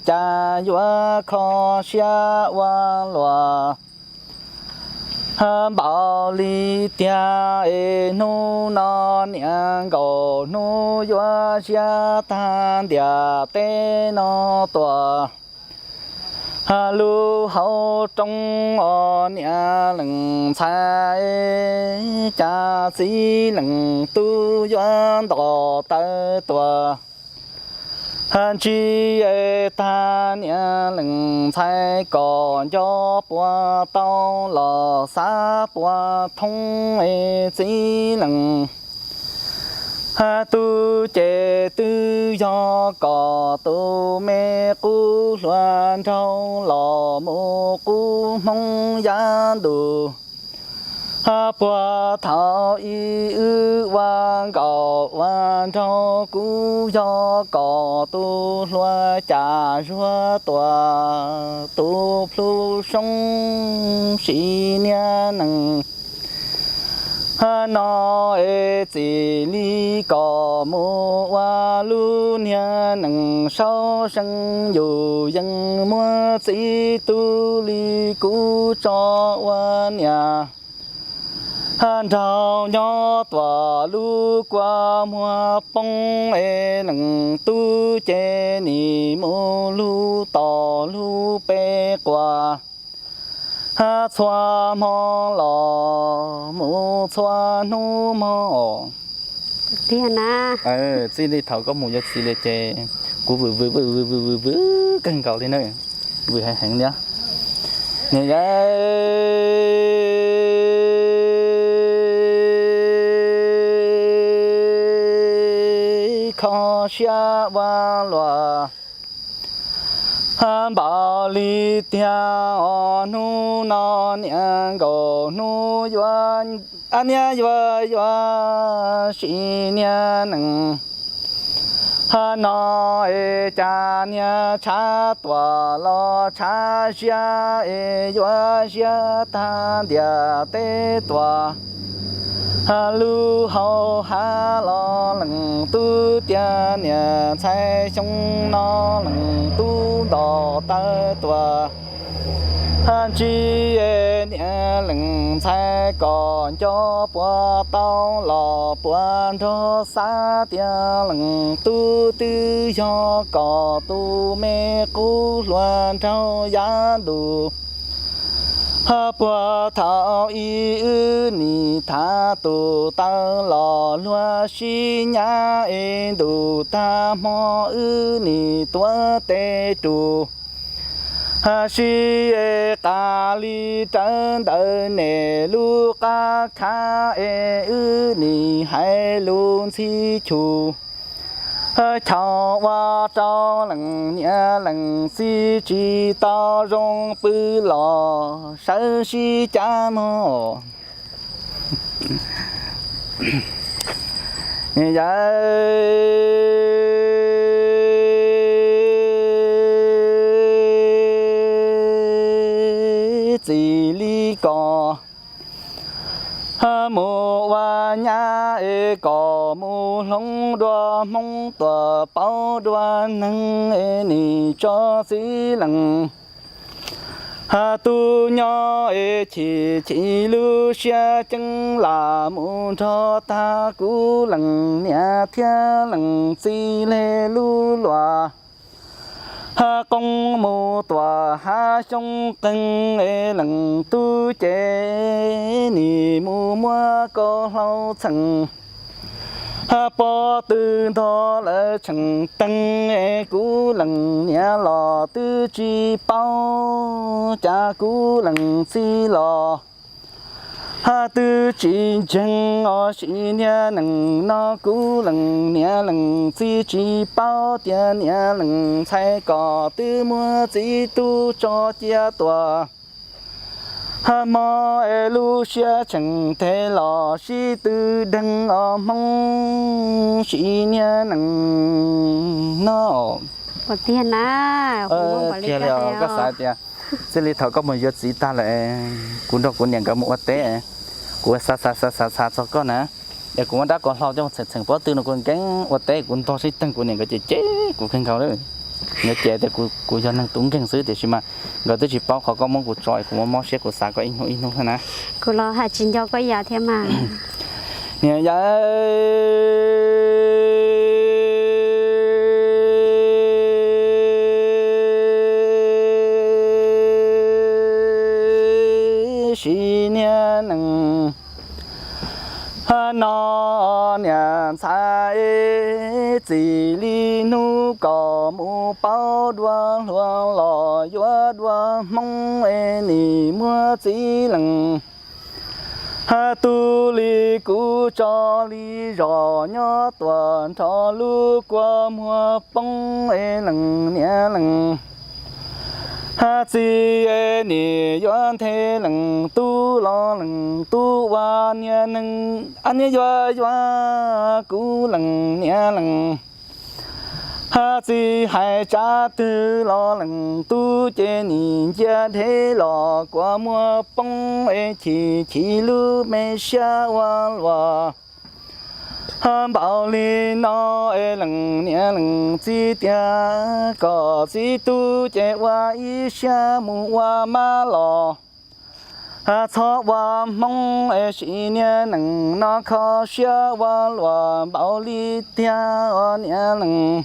Cas yuav kho siab ua luaj npaum li tiag es hnub no niam nkaus hnub yuav ziab tag ntiaj teb no tuaj. Lub hauv roob os niam leej ntxhais, cas txiv leej tub yuav nto taw tuaj. Ntsib tag niam leej ntxhais kom nco puas tau los xav puas thoob es txiv leej tub ces twb yog kom tus me qub hluas nraug los mus qub hmoob yav ntuj. Puag thaum ub wb ua nkauj ua nraug kuj yog kom tus hluas cas zuag tuaj tus plhu soob sim niag neej no es txij li kom mus ua lub niag neej sau seej yus yeej muab txiv tub li kuv tso ua niam nraug nyob tuaj lub kua muag poob es leej tub ces nim mus lub tom lub peb quas txhua hmo los mus txhua hnub hmo. Tiag na. Txij li thaum koj mus yuav txiv li ces kuv vwm vwm vwm vwm vwm vwm kawg nkaus li na. Vwm heev heev li. Niam yawm, kho siab ua luaj npaum li tiag os hnub no niam nkaus hnub yuav, niam yuav yuav sim niag neej no es cas niag tshav tuaj los tshav ziab es yuav ziab tag ntiaj teb tuaj. Lub hauv hav los leej tub tiag niam ntxhais xyoo no leej tub nto taw tuaj. Ntsib niam leej ntxhais kom nco puas tau los puas nrog xav tias leej tub twb yog kom tus me qub hluas nraug yav ntuj. Puag thaum ub wb nim tham tus taw los luag sib nyab es ntuj tag hmo wb nim tuav tes rus. Sib qas li rawv ntawm nej lub qab khav es wb nim hais lus ntxhi chus. Chaw ua rau leej niam leej txiv tsis tau zoo pw los sawv sib cav mog. Yawm, txij li kom mus ua nyab es kom mus hloov dua hmoob tuaj paub dua neeg es nim tso txiv leej tub nyob es chim chim lub siab ceeb lam mus nrog tag kuv leej niam thiab leej txiv li lub luag qoob mus tuaj hav xyoob qeeg es leej tub ces nim mus muab kauj hlau txheem pob tw ntog lawv tseem teeg es kuv leej niam los twb tsis paub cas kuv leej txiv los twb tsis ntseeg os sim niag neej no kuv leej niam leej txiv tsis paub tias niam leej ntxhais kom twb muab txiv tub tso cia tuaj. Hmo es lub siab tseem tes los sib tw deeg os hmoob sim niag neej no. Tiag li os, koj xav tias txij li thaum koj mus yuav txiv tag lawm, kuv nrog kuv niam nkawd mus ua teb, kuv xav xav xav xav xav txog koj na. Es kuv muab rab qos hlau coj txheem txheem pob tw no kuv nkees ua teb kuv ntog sib teeg kuv niam nkawd ces cem kuv kawg nkaus li. Nkawd cem tias kuv yog neeg tus nkeeg xwb tiam sis mas nkawd twb tsis paub qhov koj muab kuv tso es kuv muab mob siab kuv xav koj ib hnub ib hnub thiab na. Kuv los hais tsis nco koj yam thiab mas. Niam yawm, sim niag nees no niam ntxhais, txij li hnub kom mus paub dua hluas los yuav dua hmoob es nim muab txiv lees. Tub li kuv tso li zos nyob tuaj nrho lub kua muag poob es lees niam lees. Txiv es nim yuav nthe lees tub los lees tub ua niag nees, niag yuav yuav kuv lees niam lees. Txiv hais tsab twg los lees tub ces nim ncia dhev los kua muag poob es chim chim lub me siab ua luaj. Npaum li no es lees niam lees txiv tiag kom txiv tub ces ua ib siab mus ua mab los. Txhob ua hmoob es sim niag nees no kho siab ua luaj npaum li tiag os niam lees.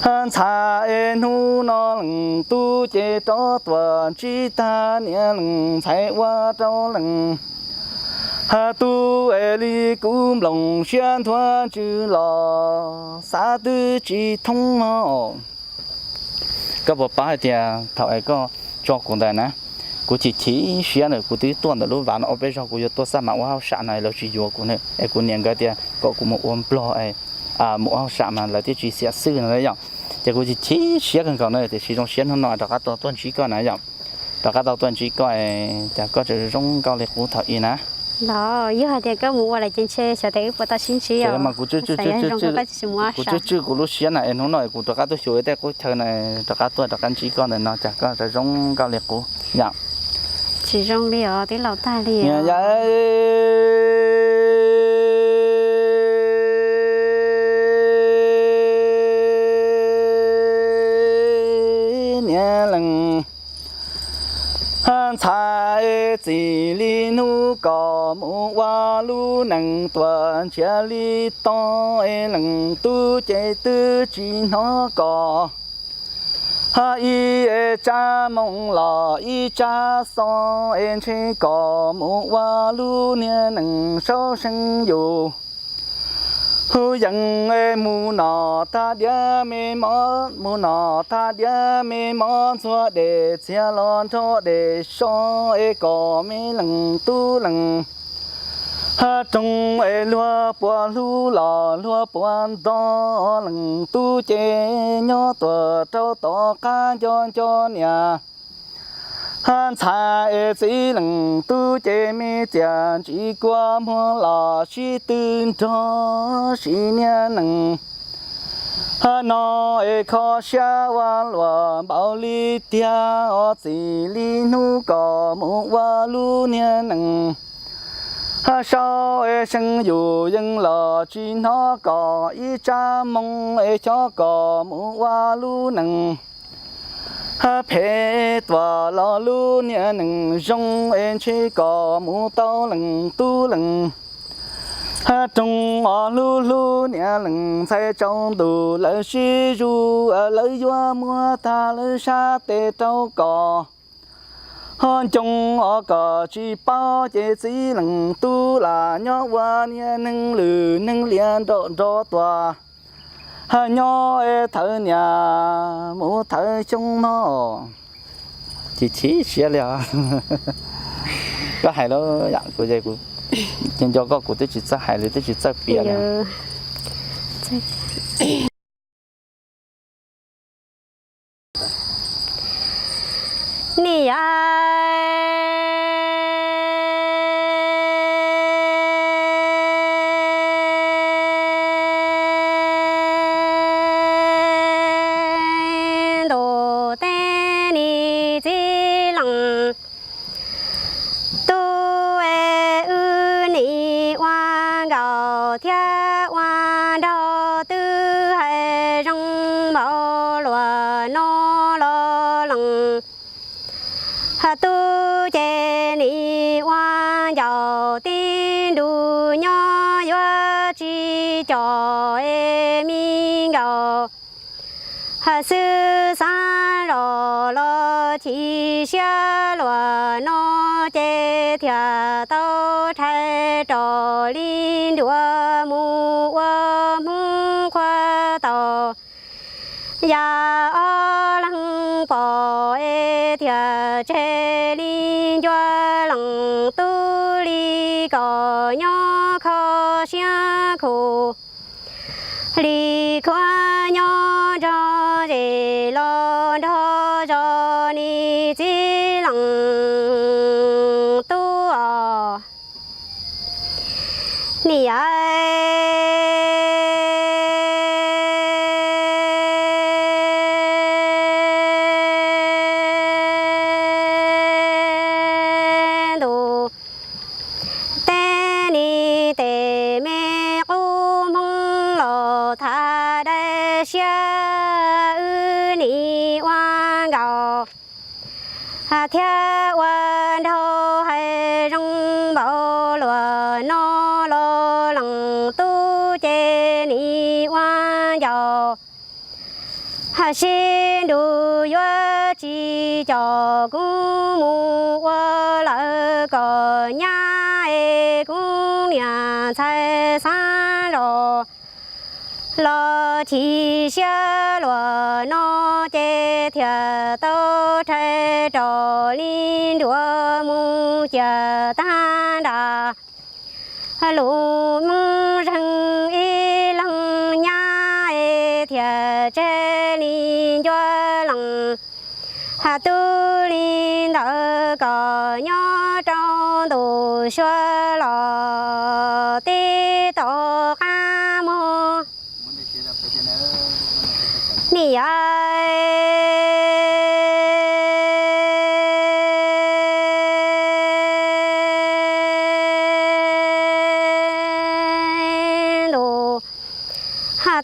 Ntxhais es hnub no lees tub ces rov tuaj ntsib tag niam lees ntxhais ua rau lees tub es li kuv nploos siab ntuag ntsws los xav twb tsis thoob no. Koj puas paub hais tias thaum es koj tso kuv ntawd na, kuv chim chim siab na, kuv twb tuaj ntawm lub vaj no ob peb zaug, kuv yuav tuaj xab mas ua hauj sam no es lawv tsis yuav kuv na, es kuv niam nkawd tias kom kuv mus ua nplog es mus ua hauj sam mas lawv thiaj tsis xiam xwb no yom. Ces kuv chim chim siab kawg nkaus na, tiam sis zoo siab hnub no rov qab tau tuaj ntsib koj na yom. Rov qab tau tuaj ntsib koj, cas koj tseem zoo nkauj li qub thaum ub na. Los yog hais tias koj mus ua lawm ces ntshe xyov tias wb puas tau sib ntsib os. Kuv tswj tswj kuv lub siab na es hnub no kuv rov qab tuaj xyuas tej qub chaw na, rov qab tuaj rov qab ntsib koj ntawm no cas koj tseem zoo nkauj li qub yom. Tsis zoo li os, twb laus tag li. Niam lees, ntxhais txij li hnub kom mus ua lub nees tuaj ntsiag li to es lees tub ces twb tsis hnov kom ib tsab moo los ib tsab xov es ntshe kom mus ua lub niag nees saub seej yus. Hu yees es mus nom thaj diav me mob, mus nom thaj diav me mob ntxuag dej txiag los nrog dej so es kom me lees tub lees roog es luag puas hlub los luag puas nto lees tub ces nyob tuaj rau tom qab nco nco niam. Ntxhais es txiv lees tub ces me txiaj ntsim kua muag los sib tw nrog sim niag nees no es kho siab ua luaj npaum li tiag os txij li hnub kom mus ua lub niag nees saub es seej yus yeej los tsis hnov kom ib tsab moo es xyov kom mus ua lub nees phem tuaj los lub niag nees zoo es ntshe kom mus tau lees tub lees roog os hlub hlub niam lees ntxhais tsaus ntuj lawv sib zuj lawv yuav muab tag lawv sab tes rau kom ho ncoo os kom tsis paub ces txiv lees tub lam nyob ua niag neeg lwm neeg liam nrov nrov tuaj nyob es thawv niam mus thawv xyoob mog. Chim chim siab li os. Koj hais lawm yom, kuv ces kuv nco koj kuv twb tsis txawj hais li twb tsis txawj piav li. Niam yau ntuj teb nim txiv lees tub es wb nim ua nkaus noj los lees. Tub ces nim ua ncaus tib nrus nyob yuav tsis com es me nkaus xwb xav zos los chim siab luag no ces thiaj tau rhais rau li nruas mus ua Hmoob qhuav tau yam ob leeg pom es thiaj tseg li ncua lees tub li kom nyob kho siab khuv li khuav nyob nrog zes los nrog zos nim txiv lees tub os. Nim yam ntus teb nim tes me qub Hmoob los tham dai siab wb nim ua nkaus thiab ua nraug hais zoo npaum luag no los lees tub ces nim ua ncaus sib nrus yuav tsis com kuv mus ua lawm kom nyab es kuv niam ntxhais xav zos los chim siab luag no ces thiaj tau rhais rau li nruas mus cia tag nrho lub Hmoob zeeg ib leeg nyab es thiaj tseg li ncua lees tub li ntawd kom nyob rau ntu sua los tib tom qab muag. Nim yam ntus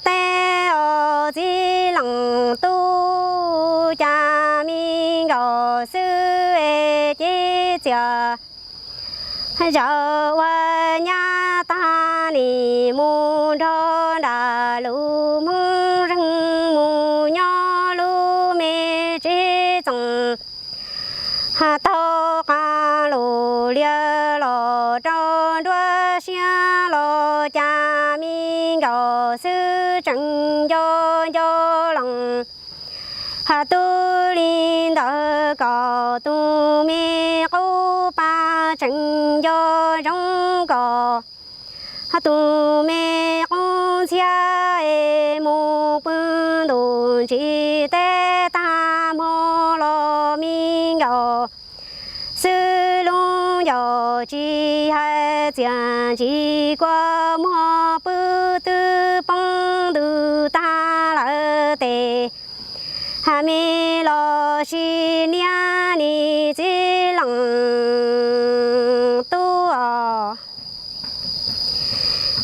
teb os txiv lees tub cas me nkaus xwb es ces txias zawv ua nyab tag nim mus nrog nram lub Hmoob zeeg mus nyob lub me tsev txoos taug qab lus lias los rau nruab siab los cas me nkaus xwb tseem nco nco lees tub li ntawd kom tus me qub pab tseem nco zoo kom tus me qub ntxhiab es mus pw ntu ntsis teb tag hmo los me nkaus xwb lub ncauj tsis hais txias ntsis kua muag pw twb poob ntws tag lawm tes ha me los sis niab nim txiv lees tub os.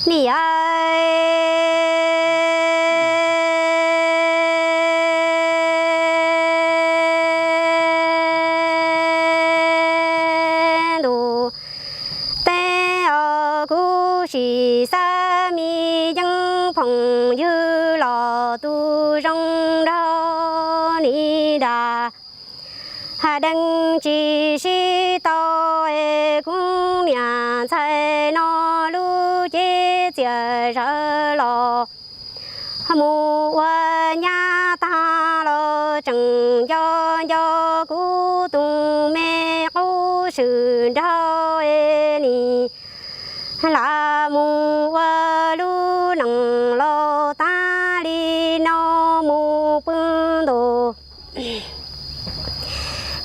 Nim yam ntus teb os kuv sim xav me yeeb phooj ywg los tus zoo nraug nim dag ha deej tsis sib tau es kuv niam ntxhais no lub cev txias zawv los mus ua nyab tag los tseem nco nco kuv tus me qub swm nraug es nim lam mus ua lub neej los tag li no mus pw ntu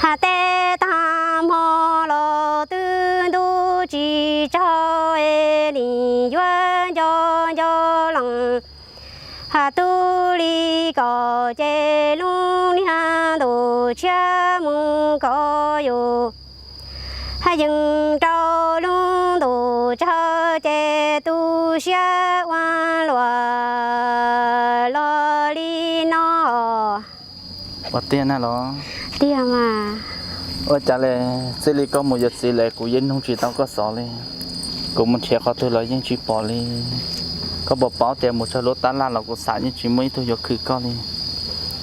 ha teb tag hmo los twb ntuj tsis tsaug es nim yuav nco nco lees ha tub li kom ces lub niag ntu tshiab mus kom yus ha yeej rau lub ntu tsaug ces tu siab ua luaj los li no. Ua tiag na los? Tiag mas. Ua cas li, txij li koj mus yuav txiv lawm kuv yeej nug tsis tau koj xov li. Kuv mus nrhiav qhov twg los yeej tsis pom li. Koj puas paub tias mus txog lub tab laj los kuv xam yeej tsis muaj ib tug yuav khwv koj li.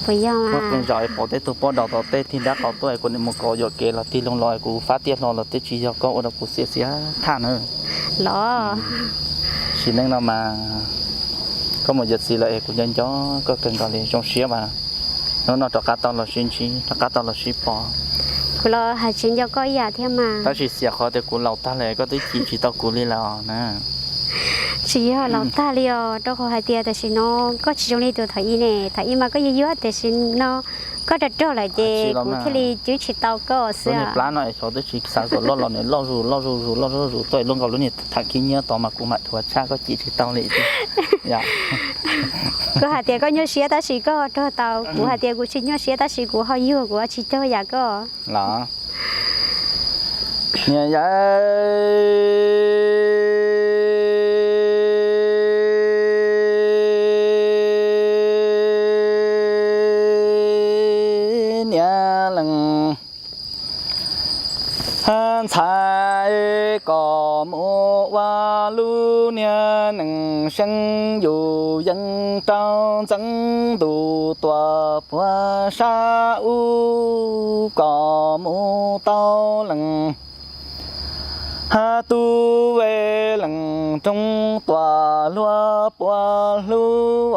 Puas yog? Muaj qee zaus es pom tej tug poj daus tom tej tig nrab qaum tuaj es kuv niam mus kov yuam kev los tig loo los kuv fab tiaj hlo los twb tsis yog koj ua rau kuv xiam xiam thaj na. Los, sim neej no mas koj mus yuav txiv lawm es kuv nco nco koj kawg nkaus li. Zoo siab mas hnub no rov qab tau los sib ntsib, rov qab tau los sib pom. Kuv los hais tsis nco koj ib yam thiab mas. Tab sis xiam qhov tias kuv laus tag lawm koj twb ci tsis tau kuv li lawm na. Tsis yog laus tag li os, rau qhov hais tias tam sim no koj tsis zoo li tus thaum ub ne. Thaum ub mas koj yuag yuag, tam sim no koj rog rog lawm ces kuv thiaj li cwb tsis tau koj xwb. Niag plab no es xyov twb tsis xav kom loj los nws loj zus loj zus zus loj zus zus tuaj es luaj nkaus lub niag tham khib nyiab tod mas kuv mam dhuav tshaj koj ci tsis tau li. Koj hais tias koj nyuaj siab tab sis koj rog tau, kuv hais tias kuv tsis nyuaj siab tab sis kuv ho yuag kuv tsis rog yam koj. Los, niam yawm, niam leej ntxhais, koj mus ua lub niag neej seej yus yeej rau ntxeev ntuj tuaj puag sab ub, koj mus tau leej tub leej rooj tuaj luag puas hlub,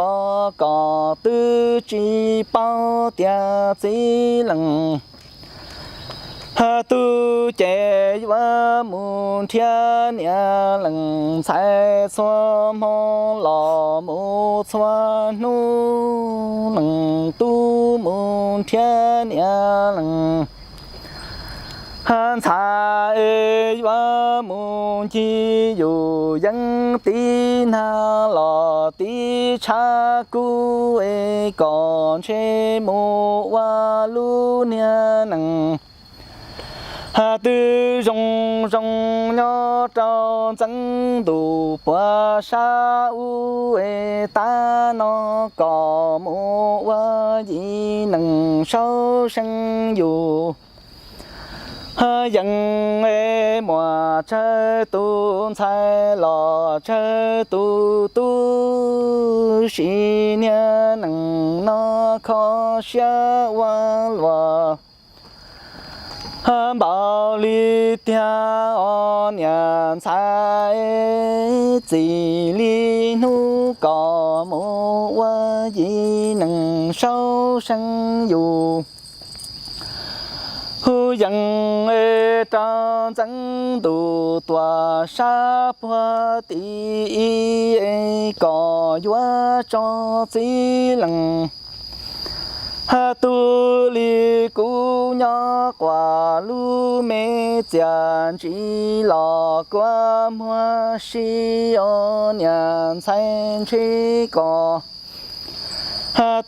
koj twb tsis paub tias txiv leej tub ces yuav mus nrhiav niam leej ntxhais txhua hmo los mus txhua hnub, leej tub mus nrhiav niam leej ntxhais yuav mus ncig yus yeej tib nag los tib tshab kub es kom ntshe mus ua lub niag neej twb zoo zoo nyob rau ntxeev ntuj puag sab ub es tab no kom mus ua yim neej saub seej yus yeej es muaj tsawg tus ntxhais los tsawg tus tub, sim niag neej no kho siab ua luaj npaum li tiag os niam ntxhais. Txij li hnub kom mus ua yim neej saub seej yus yeej rau ntxeev ntuj tuaj sab puag tim ib es kom yuav tso txiv leej tub li kuv nyob quas lub me txiaj ntsim los kua muag si os niam ntxhais ntshe koj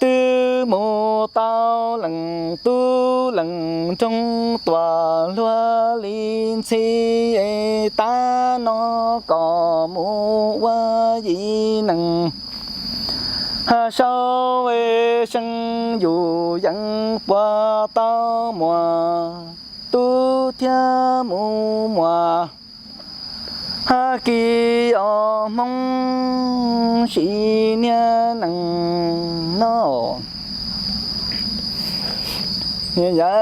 twb mus tau leej tub leej rooj tuaj luag li ntxhi es tab no kom mus ua yim neej saub seej yus yeej puas tau muaj tub thiab mus muaj kis os Hmoob, sim niag neej no niam yawm.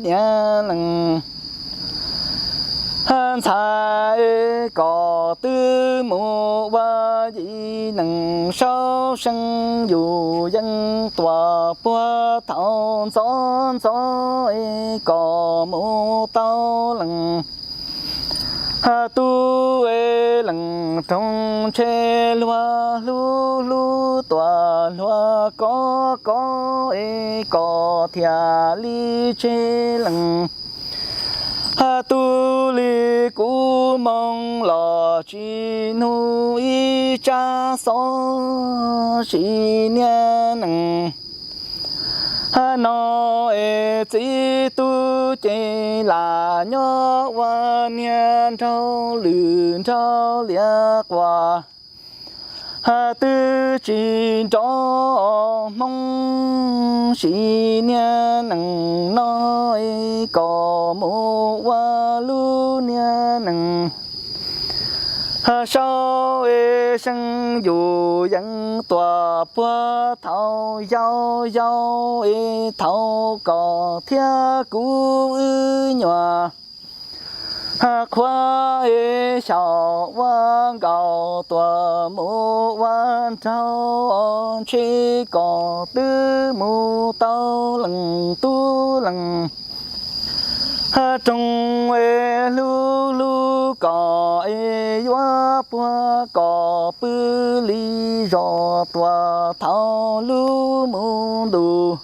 Niam leej ntxhais, koj twb mus ua yim neej saub seej yus yeej tuaj puag thaum ntxov ntxov es koj mus tau leej tub es leej rooj ntshe luag hlub hlub tuaj luag kov kov es koj thiaj li tseg leej tub li kuv moo los tsis nug ib tsab xov, sim niag neej No es txiv tub ces lam nyob ua niag nraug lwm nraug liab quas, twb tsis nrov hmoob sim niag nees no kom mus ua lub niag nees. Sau es seej yus yeej tuam puag thaum yau yau es thaum kom thiab kuv wb nyuam qhuav es xyaum ua nkaus tuam mus ua nraug ntshe kom twb mus tau leej tub leej roog es hlub hlub kom es yuav puag kom pw li zos tuam thaum lub mus ntus.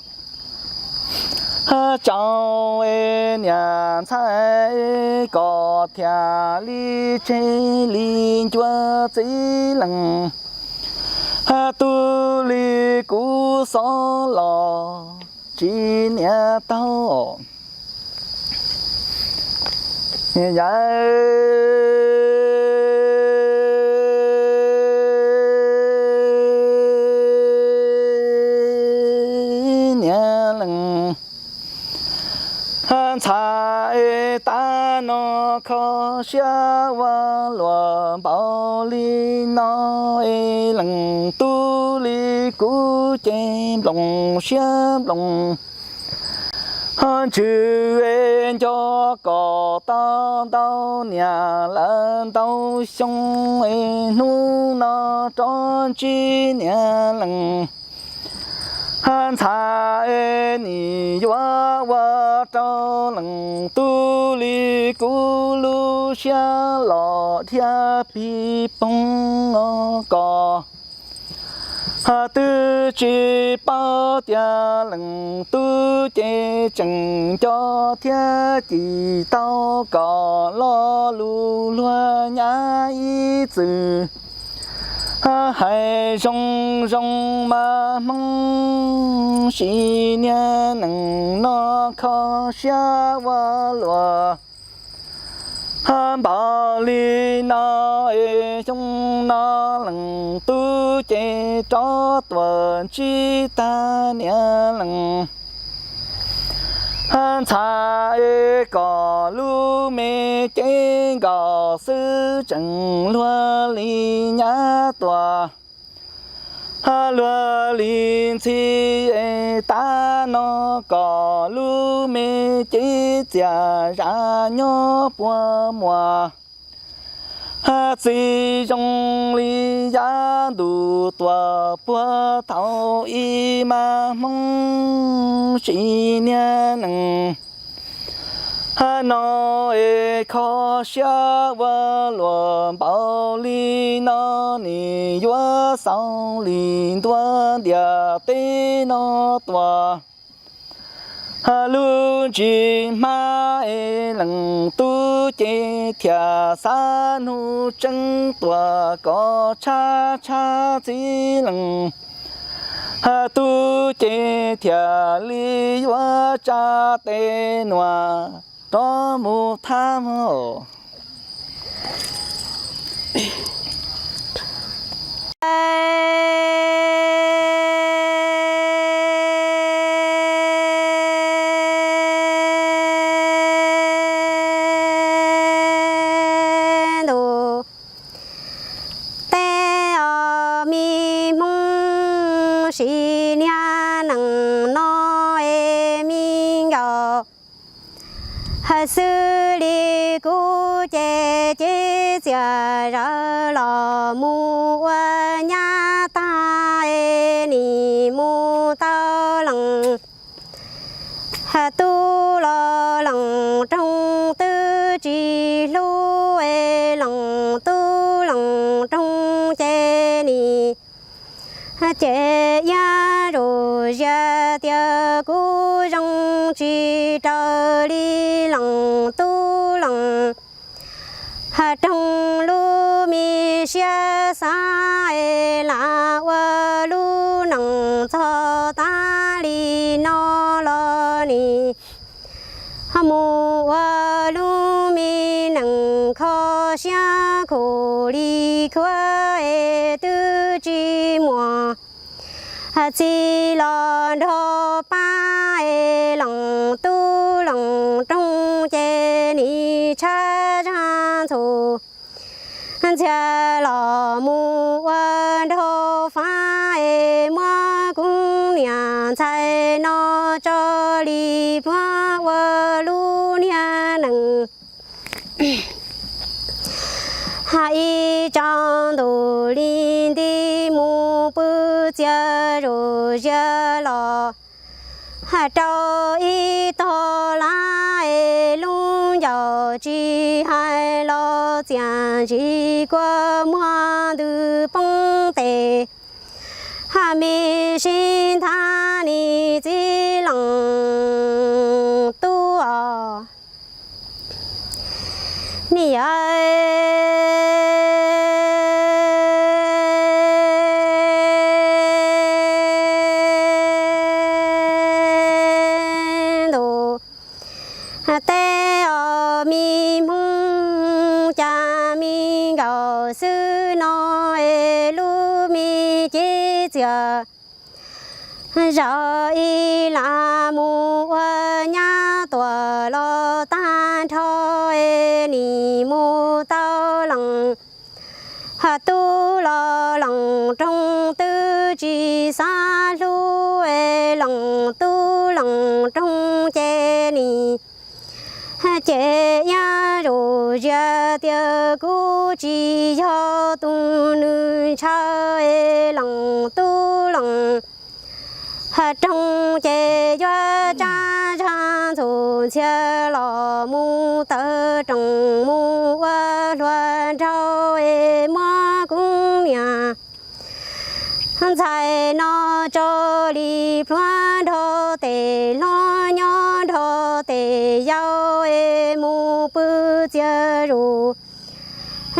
Tsaus es niam ntxhais kom thiaj li tseg li ncua txiv leej, tu li kuv xob los tsis niam taug. Niam leej ntxhais, tab no kho siab ua luam npaum li no es leej tub li kuv ces nploos siab nploos ho ntsws es nco kom tau ntau niam lawm ntau xyoo es hnub no rov ntsib niam leej ntxhais es nim yuav ua rau leej tub li kuv lub siab los dhia pig poog os. Twb tsis paub tias leej tub ces tseem nco thiab cim tau kom lo lus luag nyab ib txwm hais zoo zoo mas hmoob sim niag neej no kho siab ua luam npaum li no es xyoo no leej tub ces rov tuam ntsib tag niam leej ntxhais es kom lub me cev nkaus xwb tseem luag li nyab tuam luag li ntxhi es tab no kom lub me cev txias zam nyob puag muas txiv zoo li yav ntuj tuam puag thaum ub mas hmoob sim niag neej no es kho siab ua luam npaum li no nim yuav xaus li ntuag ntiaj teb no tuaj lub ntsis hmab es leej tub ces thiaj xav hnub tseeb tuaj kom tshab tshab txiv leej tub ces thiaj li yuav tsa tes nuam rov mus thab. Ntuj teb os, me hmoob sim niag neej no es me nkaus hais xws li kuv ces cev txias zawv los mus ua nyab tag es nim mus tau leej tub los leej roog twb tsis hlub es leej tub leej roog ces nim ces iab zus zias tias kuv zoo tsis raws li leej tub leej roog lub me siab xav es lam ua lub neej txog tas li no. siab khuv li khuab es twb tsis muaj txiv los nrog pab es leej tub leej roog ces nim tshaib zaj ntxhus ntxhias los mus ua nraug fab es muab kuv niam ntxhais no tso li pluag ua lub niag nees ha ib tsaus ntuj li nti mus pw txias zus zias los ha rau ib tog lab es lub ncauj tsis hais los txias ntsis kua muag ntws poob tes ha me sib nthab nis txiv leej tub os. Nim yog ntuj teb os, me hmoo cas me nkaus xwb no es lub me cev txias zaum ib lam mus ua nyab tuam los tag nrho es nim mus tau leej tub los leej roog twb tsis xav hlub es leej tub leej roog ces nim ces iab zus zias tias kuv tsis yog tus nws ntshaw es leej tub leej roog ces yuav tsab zaj ntxhus ntxhias los mus taw rooj mus ua hluas nraug es muab kuv niam ntxhais no tso li pluag nrog tes hlob nyob nrog tes yau es mus pw txias zus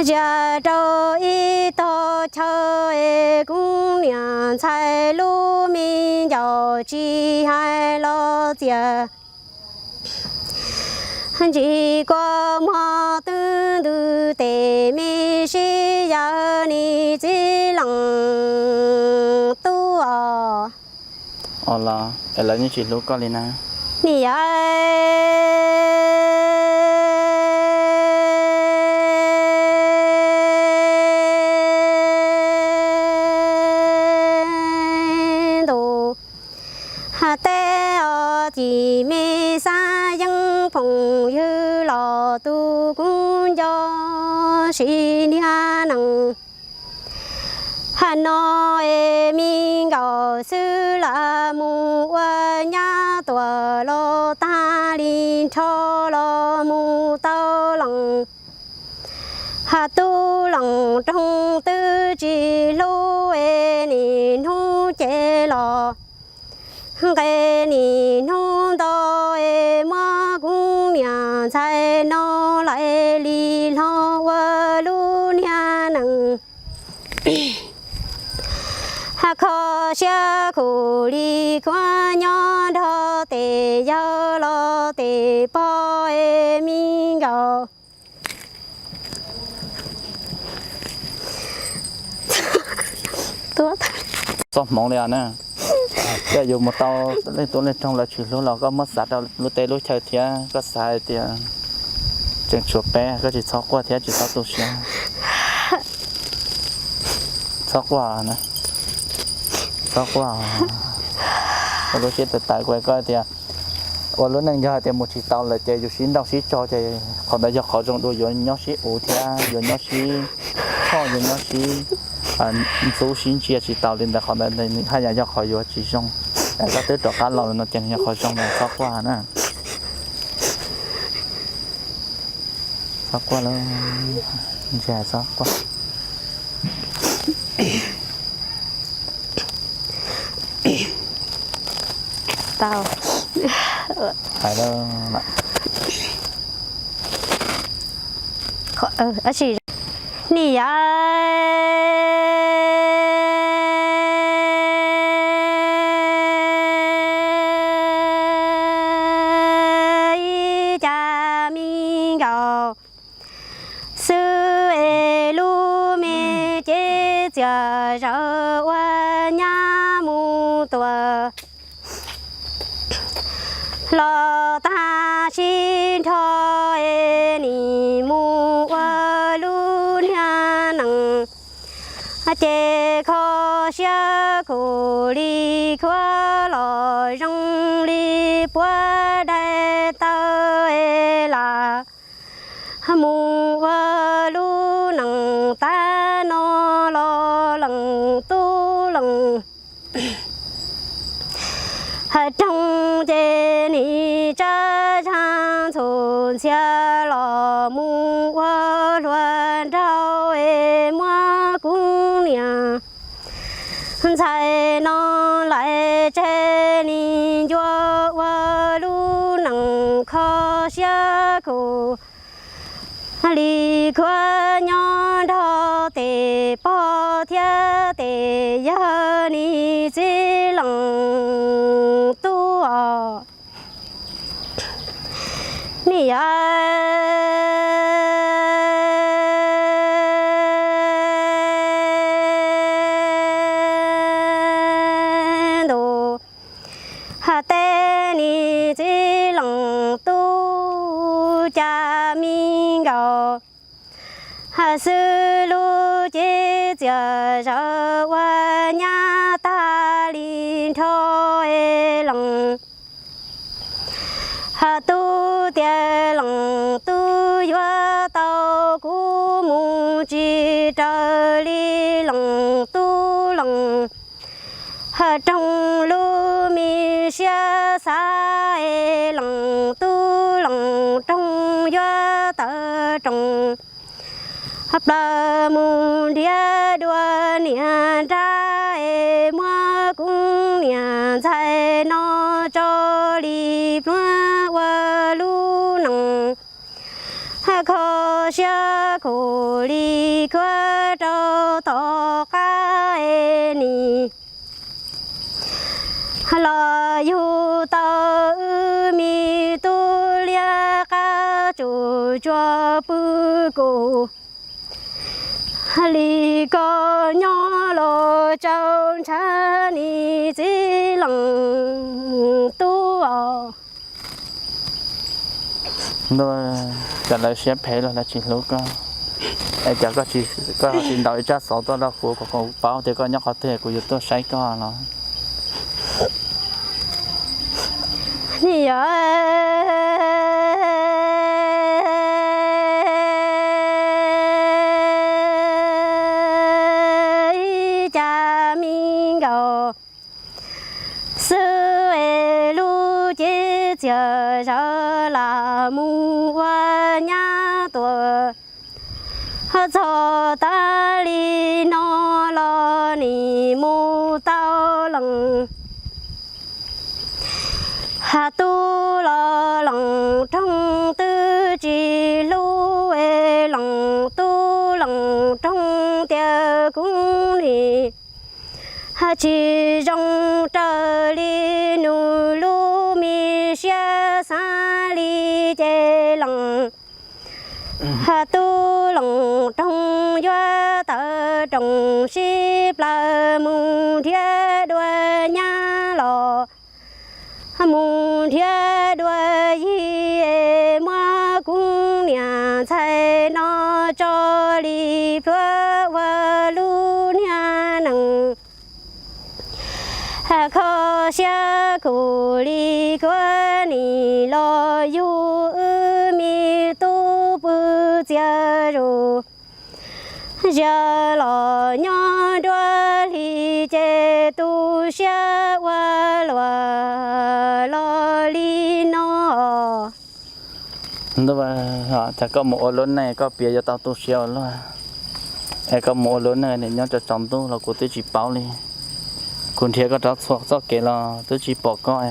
zias rau ib tog chaw es kuv niam ntxhais lub me ncauj tsis hais los txias ntsis kua muag twb ntws tes me sib yaws nis txiv leej tub os. Os los es lawv yeej tsis hlub koj li na. Nim yog ntuj teb os, cim me xab yeeb phooj ywg los tus kuv nco siv niag nees ha no es me nkaus xwb lam mus ua nyab tuam los tag li nrho los mus tau leej ha tub leej roog twb tsis hlub es nim hnub ces los nqes nim hnub nto es muab kuv niam ntxhais no lais li hlo ua lub niag nees ha kho siab khuv li khuab nyob nrog tes yau los tes pog es me nkaus txoj hmoov li os na. Tej yus mus tau leej tub leej roog lawv tsis hlub los koj muab xav rau lub teb lub chaw thiab koj xav hais tias tseem tshuav peb, koj tsis txhob quaj thiab tsis txhob tu siab. Txhob quaj, txhob quaj. Ua lub siab tawv tawv kuv hais koj tias ua lub neej yog hais tias mus tsis tau lawm ces yus sib nrauj sib tso ces qhov ntawd yog qhov zoo dua, yuav nyob sib uv thiab yuav nyob sib choj, yuav nyob sib ntxub sib ntsia tsis tau li ntawd. Qhov ntawd haj yam yog qhov yuav tsis zoo. Koj twb rov qab los no ces yog qhov zoo na, txhob quaj na. Txhob quaj lawm, ntsia txhob quaj. Tau. Hais lawm. Nim yog ib cas me nkaus xwb txias zawv ua nyab mus tua los tag sib nrho es nim mus ua lub niag nees. Ces kho siab khuv li khuab los zoo li puab daim tawv es lam mus ua lub nees tag no los lees tub lees roog ces nim tsab zag ntxhum ntxhias los mus ua hluas nraug es muab kuv niam ntxhais no lais tseg nim ncua ua lub nees kho siab khuv li khuab nyob nrog tes pog thiab tes yawg nim txiv lees tub os. Nim yog ntus ha tej nim txiv lees tub cas me nkaus xwb lub cev txias zawv ua nyab tag li nrho es lees tub tias lees tub yuav tau kuv mus tsis raws li lees tub lees roog lub me siab xav es lees tub lees roog yuav tawv roos plaws mus nrhiav dua niam nrab es muab kuv niam ntxhais no tso li pluag ua lub nees kho siab khuv li khuab rau tom qab es nim los yug tau wb me tub liab qab tsuas tsuas pw kus li ko nyob los tsaus ntshav nim txiv lees tub os. Cas lawv siab phem los lawv tsis hlub koj? Es cas koj tsis ntaus ib tsab xov tuaj rau kuv kom kuv paub tias koj nyob qhov twg kuv yuav tuaj saib koj los? Nim yog ib cas me nkaus xwb es lub cev txias zawv lam mus ua nyab tuag txog tas li no los nim mus tau lees ha tub los lees roog twb tsis hlub es lees tub lees roog tias kuv nim ha tsis zoo raws li nws lub me siab xav li ces lees ha tub lees roog yuav tawv roos sib plaws mus nrhiav dua nyab los mus nrhiav dua yig es muab kuv niam ntxhais no tso li pluag ua lub niag nees kho siab khuv li khuab nim los yug wb me tub pw txias zus zias los nyob nruab hli ces tu siab ua luaj los li no. Cas koj mus ua lub neej koj piav yuav tau tu siab ua luaj, es koj mus ua lub neej nim nyob tsaus tsaus ntuj los kuv twb tsis paub li. Kuv nrhiav koj rov txhua txoj kev los twb tsis pom koj.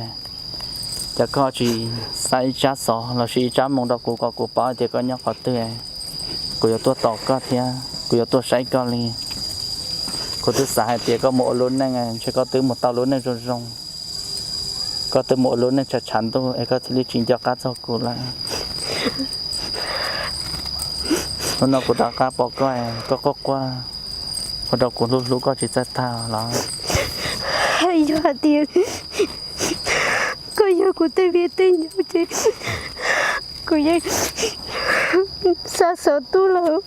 Cas koj tsis xa ib tsab xov lossis ib tsab moo rau kuv kom kuv paub tias koj nyob qhov twg, kuv yuav tuaj tos koj thiab kuv yuav tuaj saib koj li. Kuv twb xav hais tias koj mus ua lub neej ntshe koj twb mus tau lub neej zoo zoo, koj twb mus ua lub neej tshav tshav ntuj es koj thiaj li tsis nco qab txog kuv lawm. Hnub no kuv rov qab pom koj, koj quaj quaj, Ua rau kuv hlub hlub koj tsis txawj tag los? Yog hais tias koj yog kuv tej viv tej ncaus ces kuv yeej xa xov tuaj lawm.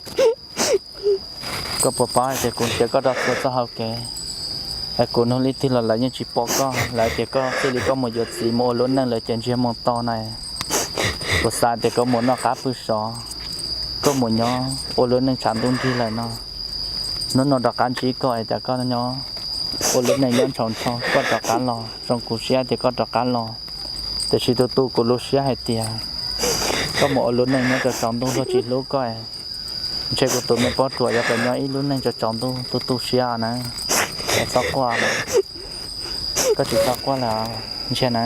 Koj puas paub hais tias kuv nrhiav koj rau txhua txoj hauv kev, es kuv nug li twg los lawv yeej tsis pom koj, lawv tias koj thiaj li koj mus yuav txiv mus ua lub neej lawm ces ntsiag mus to na. Kuv xav tias koj mus noj qab pw sov, koj mus nyob ua lub neej tshav ntuj nrig lawm no. Hnub no rov qab ntsib koj es cas koj nyob ua lub neej nyob ntshaus ntsho, koj rov qab los zoo kuv siab tias koj rov qab los. Tiam sis tu tu kuv lub siab hais tias koj mus ua lub neej nyob tsaus tsaus ntuj luag tsis hlub koj, ntshe kuv tus me poj ruam yuav tau nyob ib lub neej tsaus tsaus ntuj tu tu siab na. Es txhob quaj, koj tsis txhob quaj lawm, ntshe na.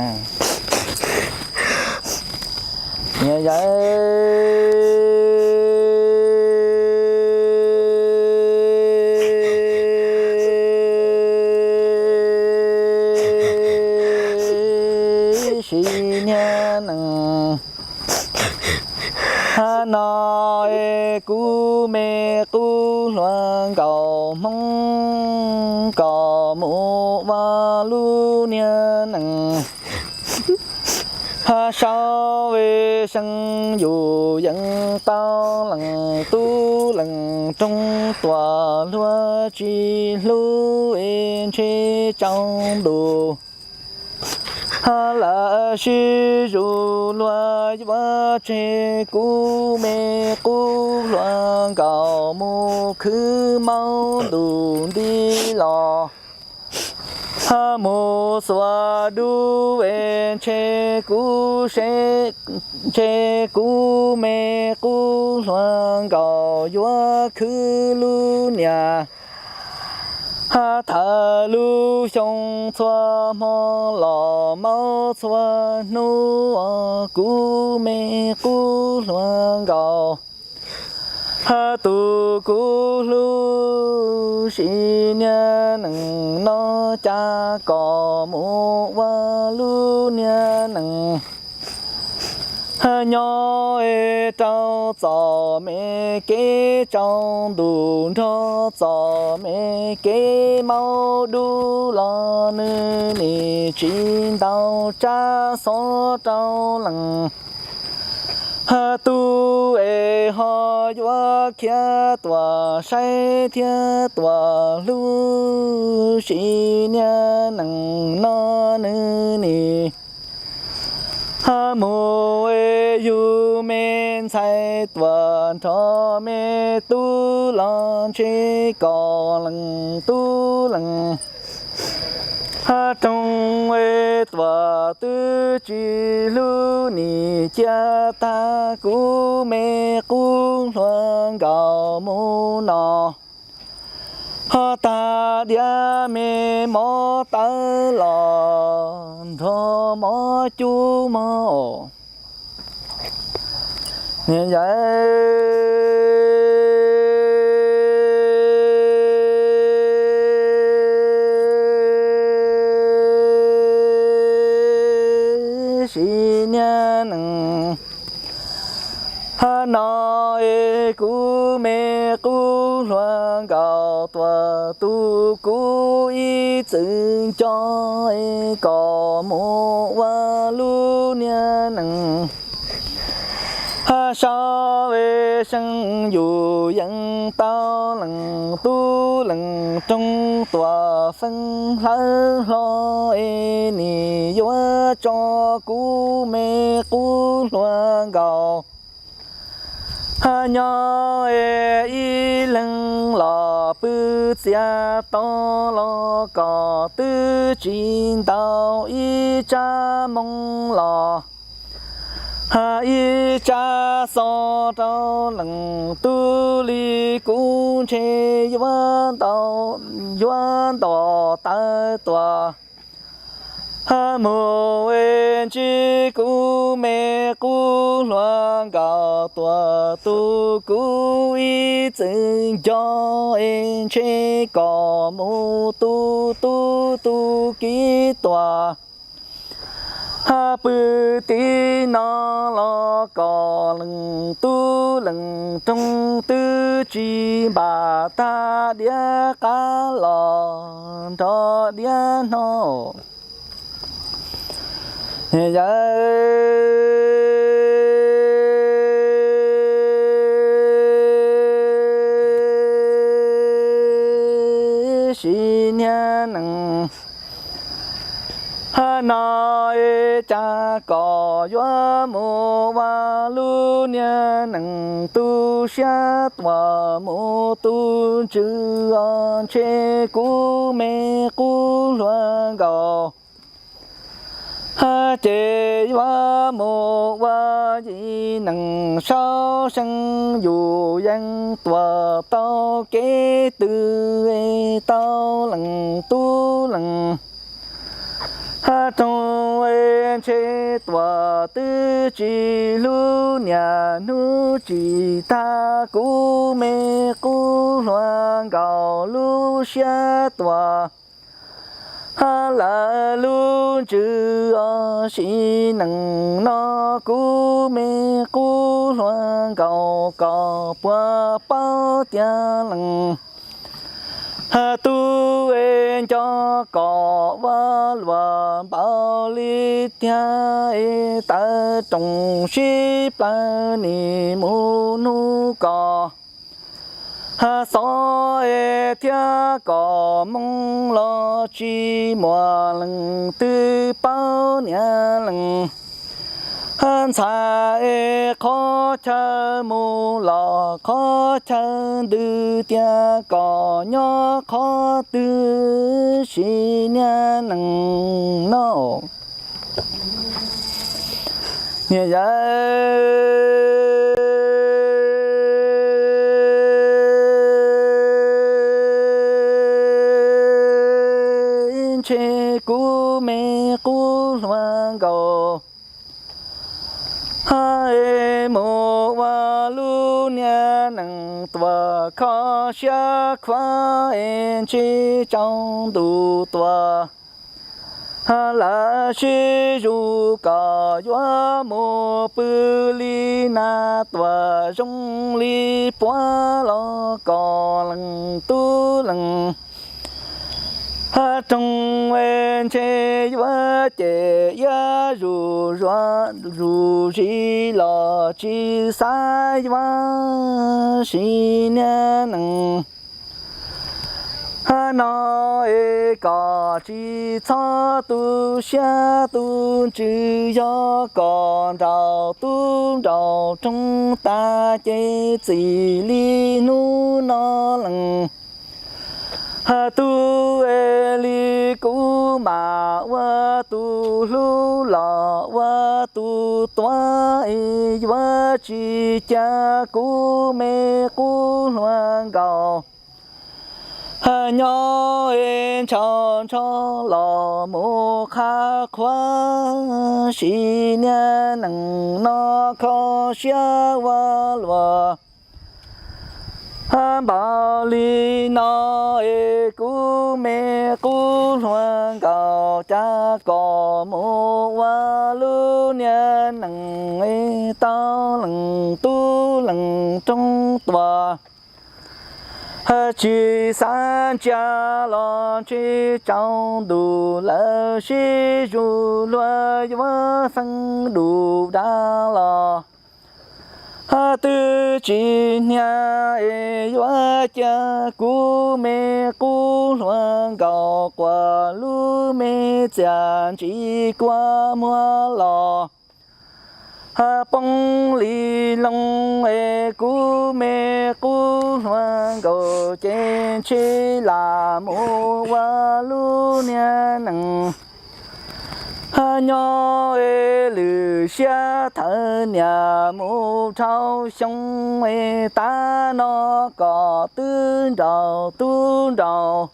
Niam yawm Sis Niag Nees, hab no es kuv me qub hluas nkaus Hmoob kom mus ua lub niag nees. Hab sau ve seej yus yeej tau leej tub leej roog tuam luag tsis hlub es ntshe tsaus ntuj. Hab lawm sib zus luag yuav tseg kuv me qub hluas nkaus mus khwv maub ntuj nti los. Hab mus xuas dub es ntshe kuv seb, ntshe kuv me qub hluas nkaus yuav khwv lub niag. Hab thawm lub xyoo txhua hmo los maub txhua hnub, kuv me qub hluas nkaus. Hab tus kuv hlub Sis Niag Nees no cas kom mus ua lub niag nees. Hab nyob es rau txom me kev tsaus ntuj nrog txom me kev maub dub los nws nim tsis ntaus tsab xov rau leej. Hab tub es ho yuav khiav tuam saib thiab tuam hlub Sis Niag Nees no nws nim. Hab mus es yug me ntxhais tuam nrog me tub los ntshe kom leej tub leej. Hab roog es tuam twb tsis hlub nim cia tag kuv me qub hluas nkaus mus no. Ho tag diav me mov tawv los nrog mov cub mog. Niam yawm Sis Niag Nees, hab no es kuv me qub hluas nkaus tuam tus kuv ib txwm nco es kom mus ua lub niag nees. Hab sau ve seej yus yeej tau leej tub leej roog tuam feej hlawv hlo es nim yuav tso kuv me qub hluas nkaus. Hab nyob es ib leeg los pw txias to los kom twb tsis ntaus ib tsab moo los. Hab ib tsab xov rau leej tub li kuv ntshe yuav ntaus, yuav ntaus tawv tuaj. Hab mus es ntsib kuv me qub hluas nkaus tuam tus kuv ib txwm nco es ntshe kom mus tu tu tu kiv tuaj. Pw tim no los kom leej tub leej roog twb tsis npam tag diav qab los nrog diav hnov. Yawm Sis niag nees no es cas kom yuav mus ua lub niag nees tu siab tuam mus tu ntsws os, ntshe kuv me qub hluas nkaus. Ces yuav mus ua yim nees saub seej yus yeej tuam tau kev twg tau leej tub leej roog, ntshe tuam twb tsis hlub niam hnub tsis tag kuv me qub hluas nkaus lub siab tuam lawm lub ntsws os. Sis nees no kuv me qub hluas nkaus kom puas paub tias leej tub es nco kom ua luam npaum li tiag es tawv roos sib plaws nim mus hnub kom xov es thiab kom moo los tsis muaj leej twg paub niam leej ntxhais es qhov chaw mus los qhov chaw ntws tias kom nyob qhov twg. Sis niag nees no niam yawm ntshe kuv me qub hluas nkaus mus ua lub niag nees tuam kho siab khuav es ntshe tsaus ntuj tuam lawm sib zus kom yuav mus pw li nas tuam zoo li puav los kom leej tub leej roog es ntshe yuav cem iab zus zuav zus zis los tsis xav yuav. Sis niag nees no es kom tsis txhob tu siab tu ntsws, yog kom nraus tub nraus roog tas ces txim li hnub no leej tub es li kuv mam ua tus hlub los ua tus tuav es yuav tsis cia kuv me qub hluas nkaus nyob es ntshaus ntsho los mus qhav qhuav. Sis niag nees no kho siab ua luam npaum li no es kuv me qub hluas nkaus cas kom mus ua lub niag nees es tau leej tub leej roog tuam tsis xav ntsia los ntshe tsaus ntuj lawm sib zus luag yuav feeb dum dab los twb tsis hnia es yuav cia kuv me qub hluas nkaus quas lub me txiaj ntsim kua muag los poob li loo es kuv me qub hluas nkaus ces ntshe lam mus ua lub niag nees nyob es lwm siab thawm niam mus dhau xyoo es tav no kom twb nraus tub nraus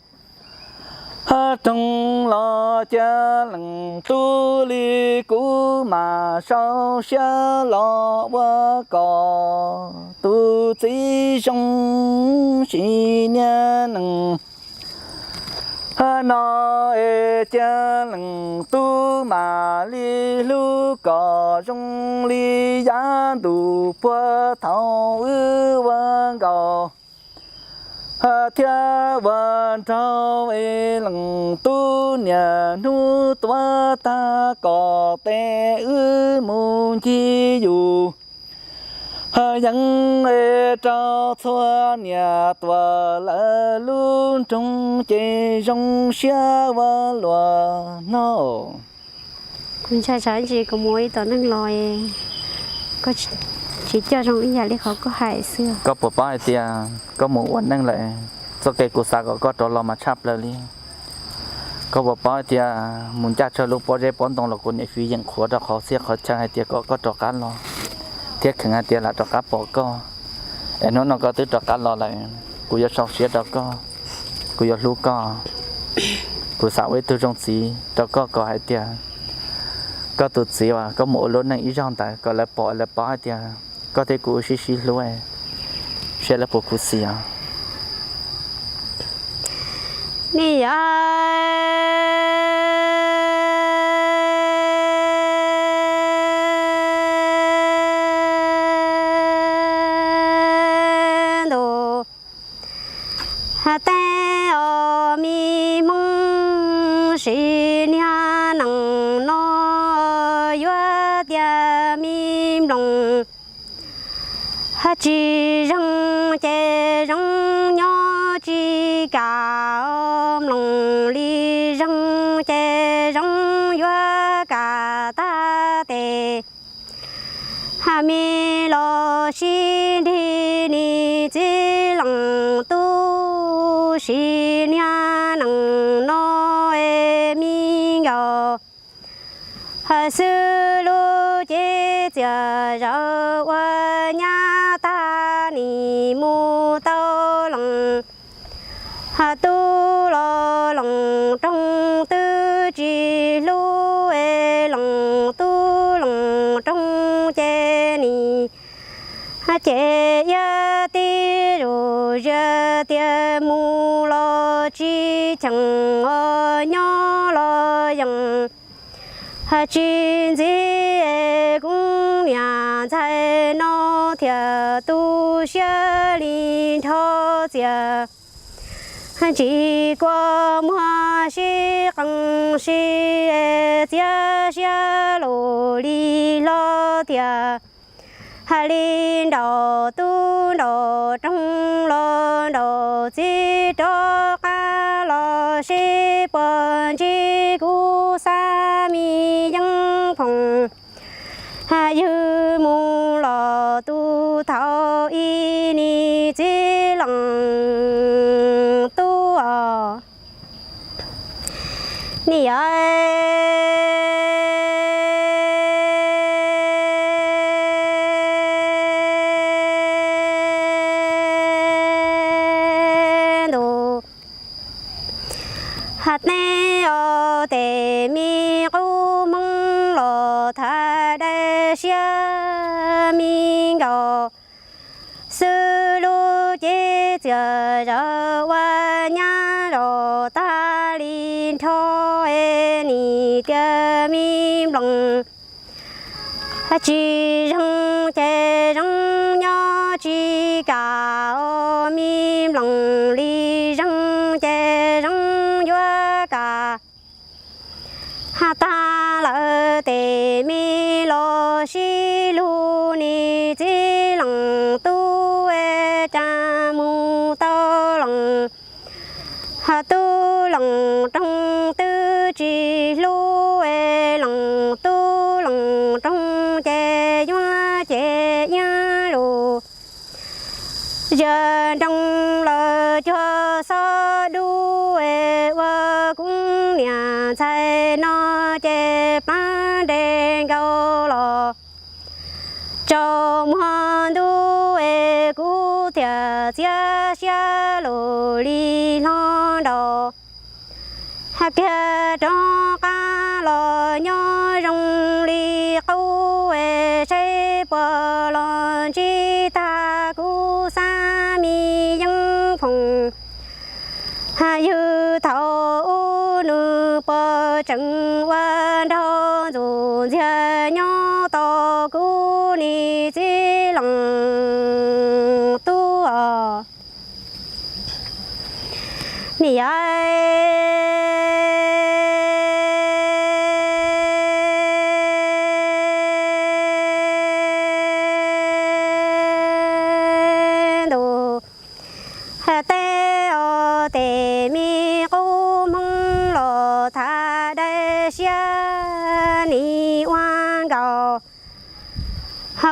roog los cia leej tub li kuv mam sau siab los ua kom tus txiv zoo. Sis niag nees No es cia leej tub mam li hlub kom zoo li yav ntuj puag thaum wb ua nkauj thiab ua nraug. Es leej tub niaj hnub tuav tag kom tes wb mus ncig yus yeeb rau txhua niam tuam lawv lub nroog ces zoo siab ua luaj no. Kuv ntshai tsam ntsis kuv mus ib tom neej los, koj tsis coj zoo ib yam li qhov koj hais xwb. Koj puas paub hais tias koj mus ua neej lawm, txoj kev kuv xav kom koj rov los mas tshaj plaws li. Koj puas paub hais tias mus ncaj tsawg lub pob zeb pob ntoo los kuv niam fwv yeem qhuav rau qhov txhia qhov chaw hais tias kom koj rov qab los, thiab kheev hais tias lam rov qab pom koj. Es hnub no koj twb rov qab los lawm, kuv yuav sau siab rau koj, kuv yuav hlub koj. Kuv xav ua ib tug zoo txiv rau koj kom hais tias koj tus txiv uas koj mus ua lub neej ib zaug ntawd kom lawv pom lawv paub hais tias koj thiab kuv sib sib hlub, seb lawv puas khuv xim os. Ni yog ntuj, hais tias os mi Hmoob, sim niag neej no yuav tias mi nploos tsis zeeg ces zoo nyob tsis kam, mloos li zeeg ces zoo yuav kam tag tes. Hais me los sib nrig nis txiv leej tub, sim niag neej no es mi nkaus. Hais xwb lub cev txias zawv ua nyab tag nim mus tau leej. Hais tub los leej roog twb tsis hlub es leej tub leej roog ces nim ces iab tib zus zias tias mus los tsis cheem os nyob los yeej. Hais tsis ntxim es kuv niam ntxhais no thiaj tu siab li nrho txias. Ntsis kua muag sib qee sib txias siab lus li hlo tias hais li nraum tub nraum roog los nraum txiv rov qab los seb puas ntsib kuv xab mi yeeb phoom. Hais yus mus los tus thaum ib nim txiv leej tub os. Ni yog ntuj, hais tias os tes me qub Hmoob los thaij dai siab mi nkaus. Xwb lub cev txias zawv ua nyab los tag li nrho es nim tias mi nploos tsis zeeg ces zoo nyob tsis kam os, mi nploos li zeeg ces zoo yuav kam. Hais tag lawm tes me los sib lug nis txiv leej tub es cas mus tau leej. Hais tub leej roog twb tsis hlub es leej tub leej roog ces yuav ces iab lus. Yog nroo lawm cuag xob dub es ua kuv niam ntxhais no ces plab nres nkaus los tsaus muag ntuj es kuv thiaj txias siab lus li hlo nraus. Hais kiag rov qab los nyob zoo li qub es seb puas los ntsib tag kuv xab mi yeeb phoom. Hais yus thaum tseem ua nraug ntxuj ntxiag nyob tos kuv niam txiv leej tub os. Niam yau ntuj, tej os tej me qub hmoov los tham dai siab nim ua nkaus.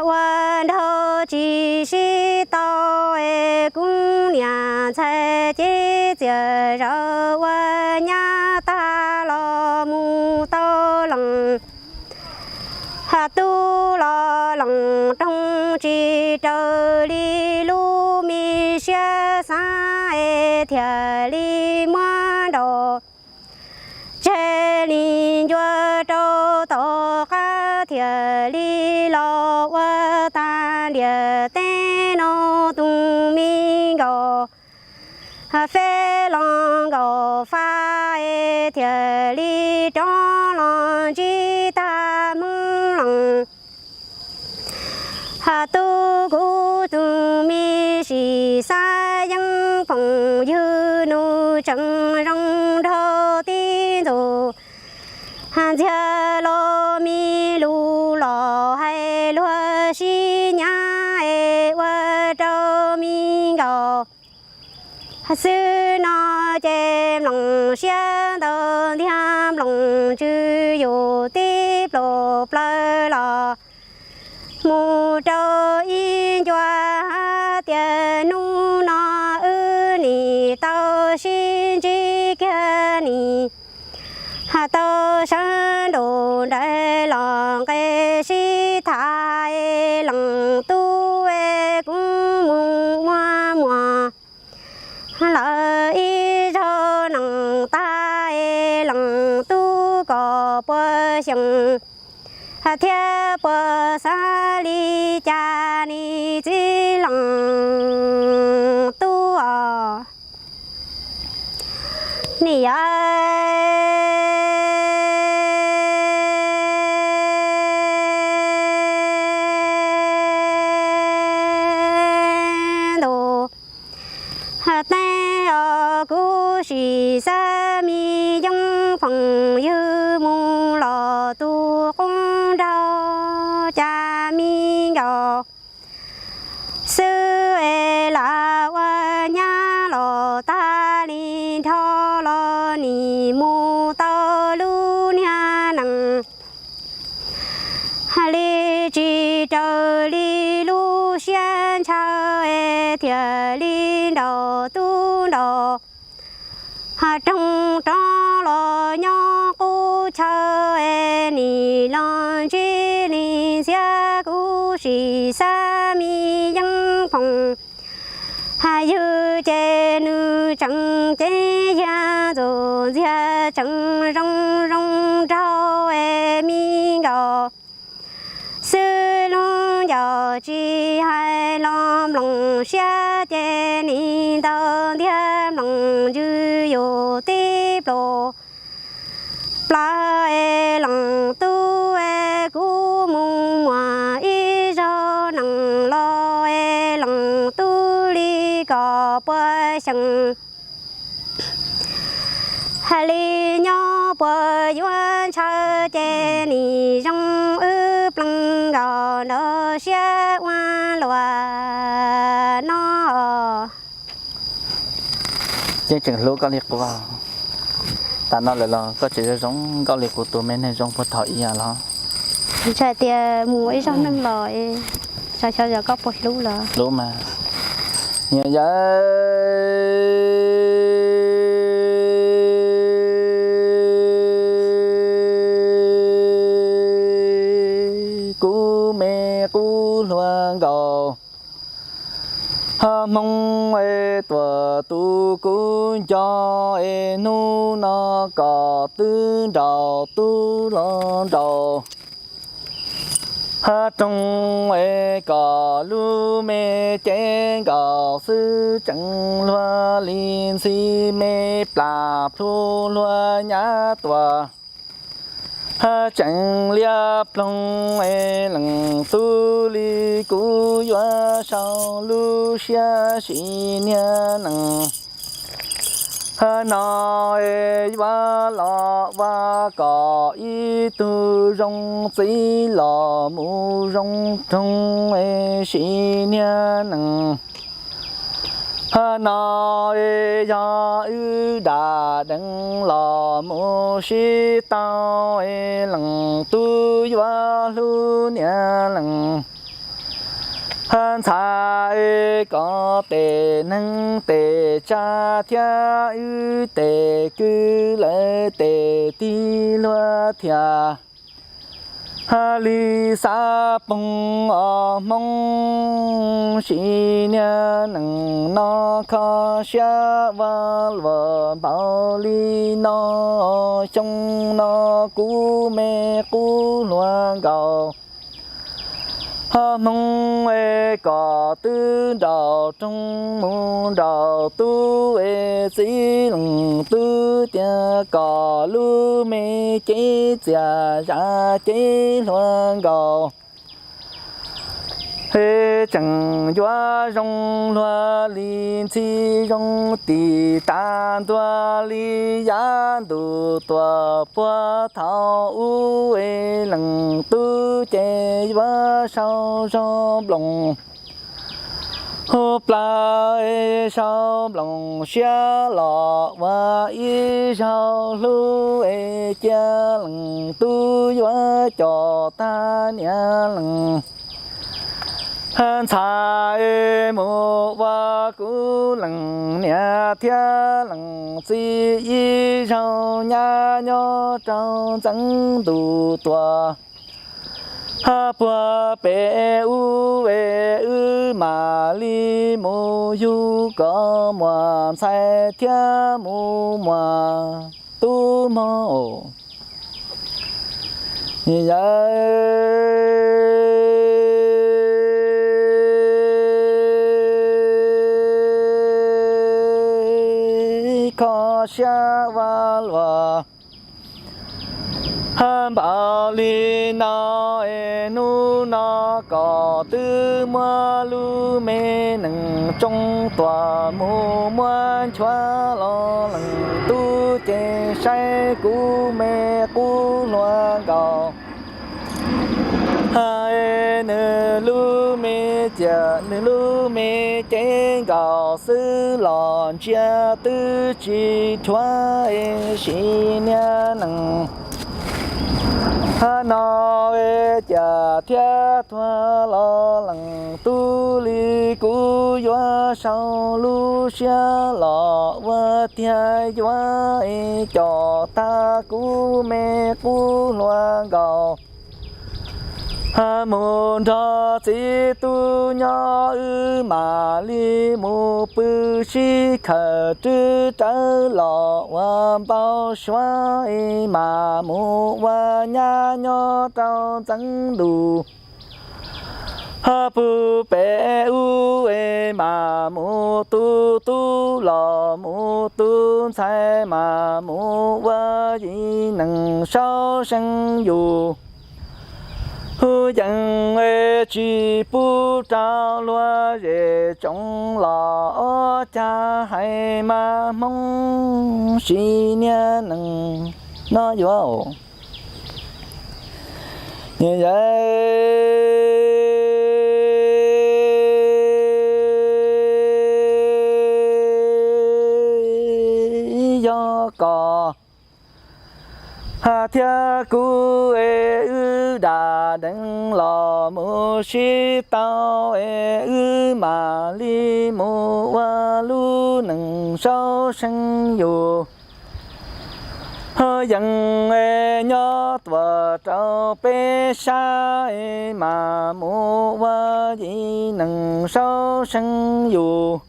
Ua nraug tsis sib tau es kuv niam ntxhais cev txiaj zawv ua nyab tag los mus tau leej tub los leej roog tsis raws li lub me siab xav es thiaj li muab nrauj tseg li ncua rau tom qab thiaj li los ua tag ntiaj teb no tus me nkaus feb los nkaus fa es thiaj li rov los ntsib tag hmoov leej tub. Kuv tus me sim xav yeeb phoom ywg nus tseem zoo nraug tib ntxuj ntxiag los me lus los hais luag sib nyab es ua rau me nkaus xwb no ces nplooj siab ntau ntiag nplooj ntsws yus tib pluj plaws los mus rau ib ncua hais tias hnub no wb nim tau sib ntsib kiag nim tau sawv ntuj nraim los nqe sib tham es leej tub es kuv mus ua muam lawm ib zaug neej tag es leej tub kom puas xyeem thiab puas xav li cas niam txiv leej tub os. Niam yau ntuj, tej os kuv sim xav me yeeb phoom ywg mus los tus qub nraug cas me nkaus xwb es lam ua nyab los tag li nrho los nim mus tau lub niag neej li tsis raws li lub siab ntshaw es thiaj li nraus tub nraus roog rov los nyob qub chaw es nim los ntsib li ntxhiab kuv sim xav me yeeb phoom ywg ces nws tseem cev yag ntxuj ntxiag tseem zoo zoo nraug es me nkaus xwb lub ncauj tsis hais los nplooj siab ces nim ntau ntiag nplooj ntsws yus tib pluj plaws es leej tub es kuv mus muam ib zaug neej los es leej tub li kom puas xyeem hais li nyob puas yuav ntshaw ces nim zoo wb plees nkaus nrog siab ua luaj no. Yeej tseem hlub koj li qub. Tam no lawm los koj tseem zoo zoo nkauj li qub tus me neeg zoo puag thaum ub los? Ntshai tias mus ib zaug neej los es xyov xyov koj puas hlub los. Hlub mas. Niam yau, kuv me qub hluas nkaus, ho hmoo es tuaj tu kuv nco es hnub no kom twb nraus tub los nraus, ho roog es kom lub me cev nkaus xwb tseem luag li ntxhi me plas plhu luag nyab tuaj. Tseem liab ploog es leej tub li kuv yuav sau lub siab sim niag nees. No es yuav los ua kom ib tug zoo txiv los mus zoo roog es sim niag nees. No es yog wb dam deev los mus sib tau es leej tub yuav hlub niag leej ntxhais es kom tes neeg tes tsa thiab wb tes kwv lawv tes tig luag thiab. Li xav poog os Hmoob, sim niag nees no kho siab ua luam npaum li no, xyoo no kuv me qub hluas nkaus. Hmoob es kom twb nraum roog mus nraum tub es txiv leej tub tias kom lub me cev txias zam cev hluas nkaus. Es tseem yuav zoo luag li ntxhi zoo tim tas ntua li yav ntuj tuaj puag thaum ub es leej tub ces yuav sau zog nploos hu plaws es sau nploos siab los ua ib zaug hlub es cia leej tub yuav coj tag niam leej ntxhais es mus ua kuv leej niam thiab leej txiv ib zaug nyab nyob rau ntxeev ntuj tuaj puag pem ub es wb mam li mus yug kom muaj ntxhais thiab mus muaj tub mog. Yawg kho siab ua luaj npaum li no es hnub no kom twb muab lub me nees tsoo tuaj mus muab nchuav los leej tub ces saib kuv me qub hluas nkaus. Nws lub me ciam nws lub me cev nkaus xwb los ntsia twb tsis dhuav es sim niag nees no es ciam thiab tuag los leej tub li kuv yuav sau lub siab los ua tiag yuav es coj tag kuv me qub hluas nkaus mus nrog txiv tub nyob wb mam li mus pw sib khawm twb rawv los ua npau suav es mam mus ua nyab nyob rau ntxeev ntuj puag pem ub es mam mus tu tub los mus tu ntxhais mam mus ua yim neeg saub seej yus hu yees es tsis pub rau luag zem tsoom los ob cag hais mas Hmoob sim niag nees no yuav yog koj thiab kuv es wb dam deev los mus sib tau es wb mam li mus ua lub neej saub seej yus hu yees es nyob tuaj rau peb sab es mam mus ua yim neej saub seej yus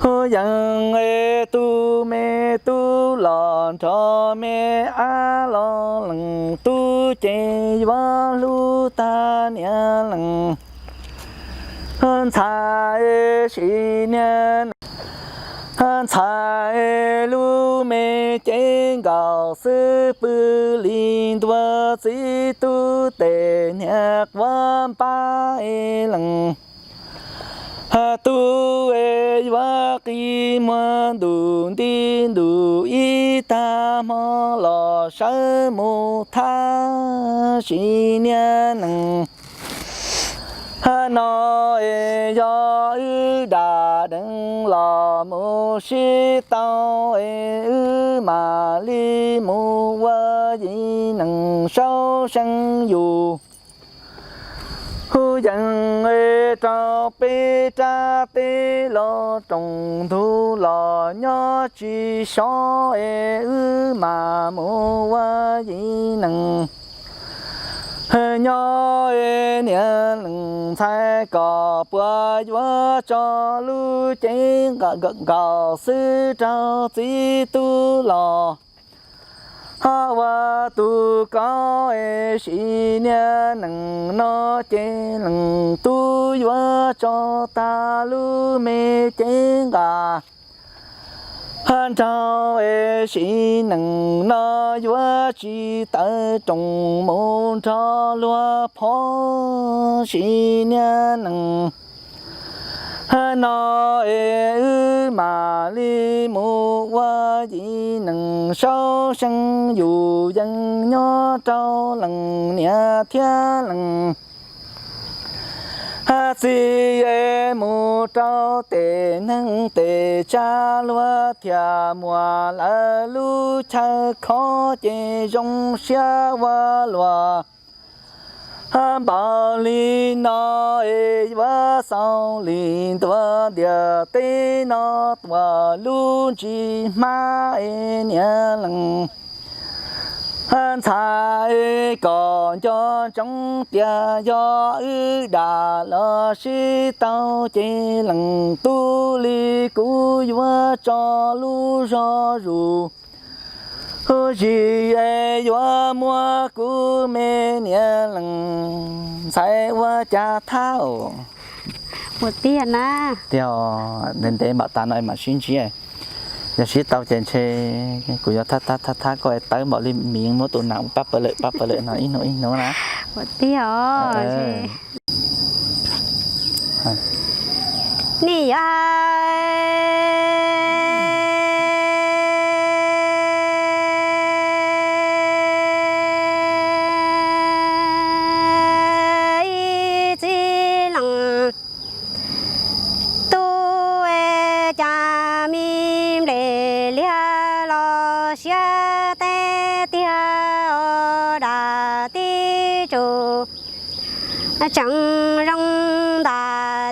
hu yees es tus me tub los nrog me ab los leej tub ces yuav hlub tag niam leej ntxhais sim niag Ntxhais lub me cev nkaus xwb pw li ntua txiv tub tes niag quav npab lees. Tub yuav qi muag ntuj nti ntuj ib tag hmo los sawv mus thab sim niag nees no es yog wb dam deev los mus sib tau es wb mam li mus ua yim nees saub seej yus. Hu yees rau peb rab teb los roos ntug los nyob tsis sov es wb mam mus ua yim nees nyob niam lees ntxhais kom puas yuav tso lub cev nkaus xwb rau txiv tub los ho ua tus koj es sim niag nees no ces lees tub yuav tso tag lub me cev nqa nraug es sim nees no yuav tsis tawm roos mus nrog luag phov sim niag nees no es wb mam li mus ua yim nees saub seej yus yeej nyob rau lees niam thiab lees txiv es mus rau tes neeg tes tsa luag thiaj muaj lawv lub chaw khov ces zoo siab ua luaj. Npaum li no es yuav xaus li ntua ntiaj teb no tuaj lub ntsib hmab es niam lees ntxhais kom nco ntsoov tias yog wb dam los sib tau ces lees tub li kuv yuav tso lub zog zus zis es yuav muab kuv me niam lees ntxhais ua cas thab. Ua tiag na. Tiag, ntev ntev npaum tas no mam sib ntsib. Yog sib tau ces ntshe kuv yuav thab thab thab thab koj tawb npaum li miv muab tus nas ua pab pawg lawm pab pawg lawm no ib hnub ib hnub na. Ua tiag os. Nej yog ib txiv lees tub, cas me nplej liag los siab teb tiag os dam tib tsuj. Tseem zoo ntawm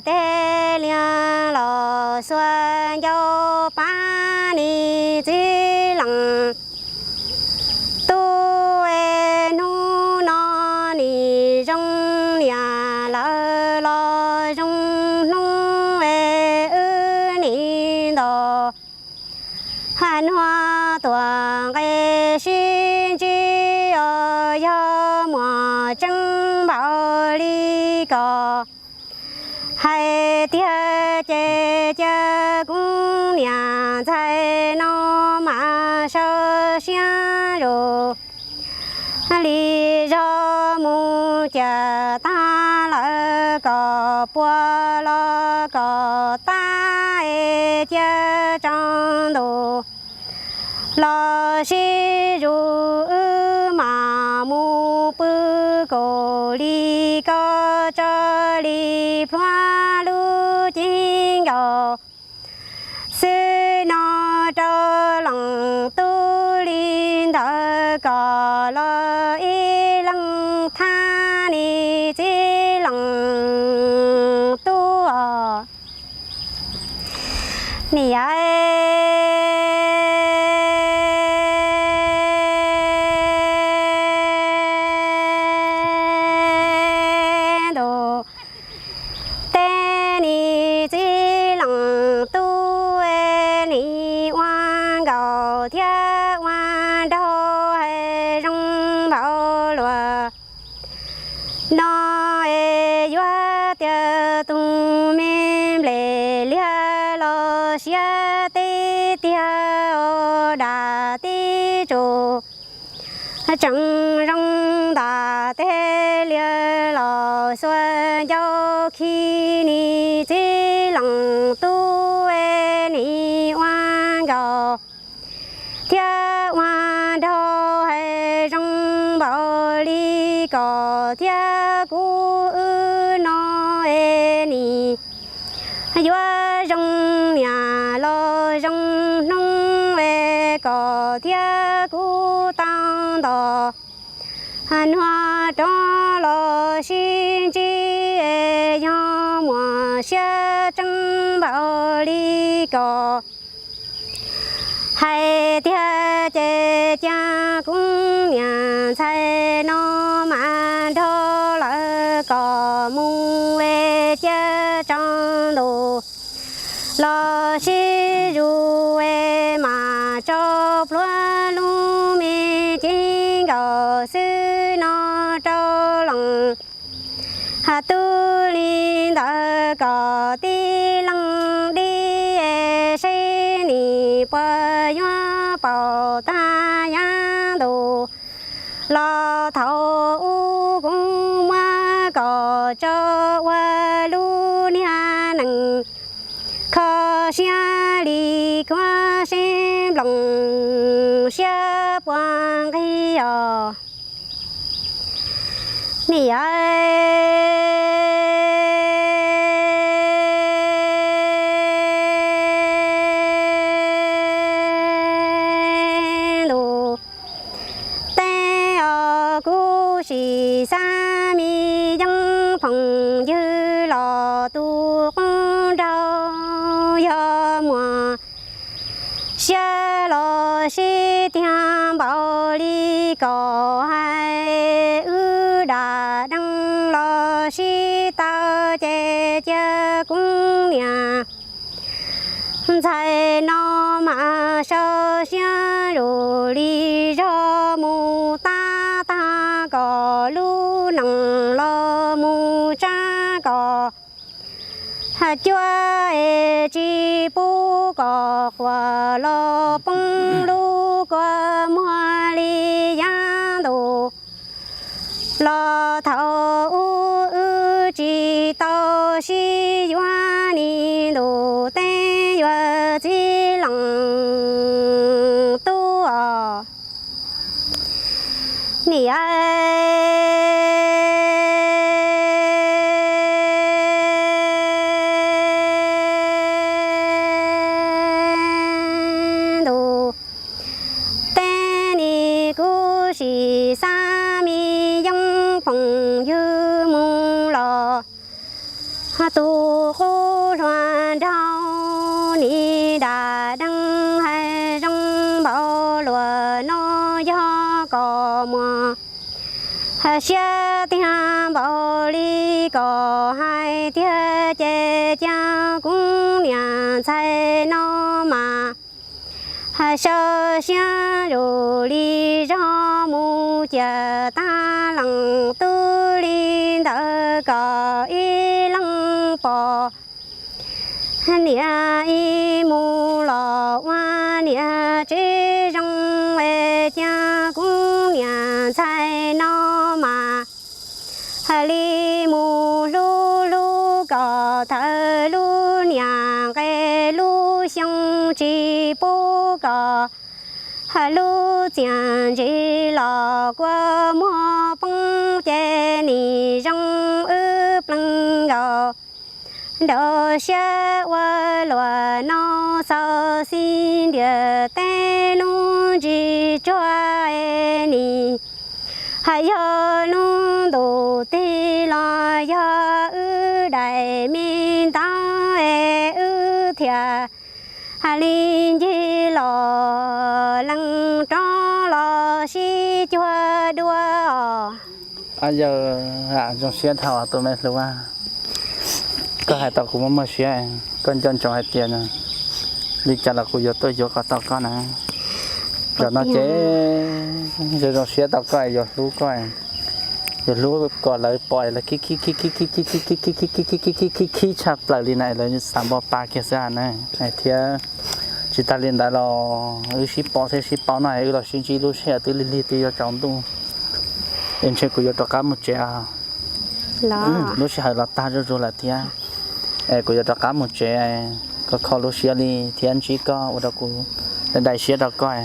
tej liag los xuas ncauj pab niag txiv lees tub, hnub no nim zoo niam lawv los zoo hnub es wb nim ntaus nuag tuam nqe sib ntsib os, yog muaj tseeb npaum li koj hais tiag ces cia kuv niam ntxhais no mas saw siab zus li zog mus ciam tag lawm kom puas los kom tag es cia tsaus ntuj los sib zus wb mam mus pw kaum li koj tso li plhuav lub cev nkaus xwb no rau lees tub li ntawd kom los ib leeg thab niag txiv lees tub os. Niam yau ntuj tej niag txiv lees tub, nim ua nkaus thiab ua nraug zoo npaum luaj no es yuav tias tus me nplej liag los siab teb Tseem zoo ntawm tej liaj los xuas ncauj khi, nim txiv leej tub es nim ua nkaus thiab ua nraug, hais zoo npaum li kom thiab kuv wb no es nim yuav zoo niam los zoo hnub es kom thiab kuv tau nto nuav rov los sib ntsib es yog muaj siab tseeb npaum li kom hais tiag ces cia kuv niam ntxhais no mas nrog lawv kom mus es cia tsaus ntuj los sib zug es mam tso plhuav lub me cev nkaus xwb no rau leej. Hais tub li ntawd kom tib leeg dib es seb nim puas yuav paum tag yav ntuj los thaum ub kuv muab kom tso ua lub niag nees kho siab li khuab seb nplooj siab puas nqig os. Nim yawg ntuj, tej os kuv sim xav me yeeb phooj ywg los tus qub nraug yog muaj siab los sib tiag npaum li kom hais wb dam deej los sib tau ces cia kuv niam ntxhais no mas sau siab zus li zog mus tab tag kom lub neej los mus tsab kom cuab es tsis pub kom quas los poob lub kua muag li yav ntuj los thaum ub wb tsis tau sib yuav nim ntuj tej yuav txij leej tub os. Nim yawg ntuj, tej nim kuv sim xav me yeeb phooj ywg mus los tus qub hluas nraug nim dam deej hais zoo npaum luag no yog kom muaj siab tiag npaum li kom hais tiag ces cia kuv niam ntxhais no mas sau siab zus li zog mus cia tag leej tub li ntawd kom ib leeg pom niam ib mus los ua niam tsev zoo es cia kuv niam ntxhais no mas hais li mus hlub hlub kom thaum lub niag nqe lub xyoo tsis pub kom hais lub txiaj ntsim los kua muag poob ces nim zoo wb pleeg nkaus nraug siab ua luaj no txaus xis ntiag tej lub ntsis tsuag es nim hais yog lub ntuj tig los yog wb daim me ntaub es wb thiaj hais li ncig los lees rov los sib cuag dua os. Yawg, zoo siab dhau tus me hlub, koj hais tau kuv muaj muaj siab, koj nco ntsoov hais tias li cas los kuv yuav tuaj yuav kom tau koj na. Zaum no ces zoo zoo siab tau koj, yuav hlub koj, yuav hlub kom lawv pom lawv khib khib tshaj plaws li na, lawv xav npo pa kiag xwb na, thiab Tsis tas li ntawd los wb sib pom thiab sib paub no, wb los sib ntsib lub sij hawm twb lig lig twb yuav tsaus ntuj, es ntshe kuv yuav rov qab mus tsev. Lub sij hawm los tag zuj zus lawm thiab, es kuv yuav rov qab mus tsev. Koj kho lub siab li thiab ntsib koj ua rau kuv dai dai siab rau koj.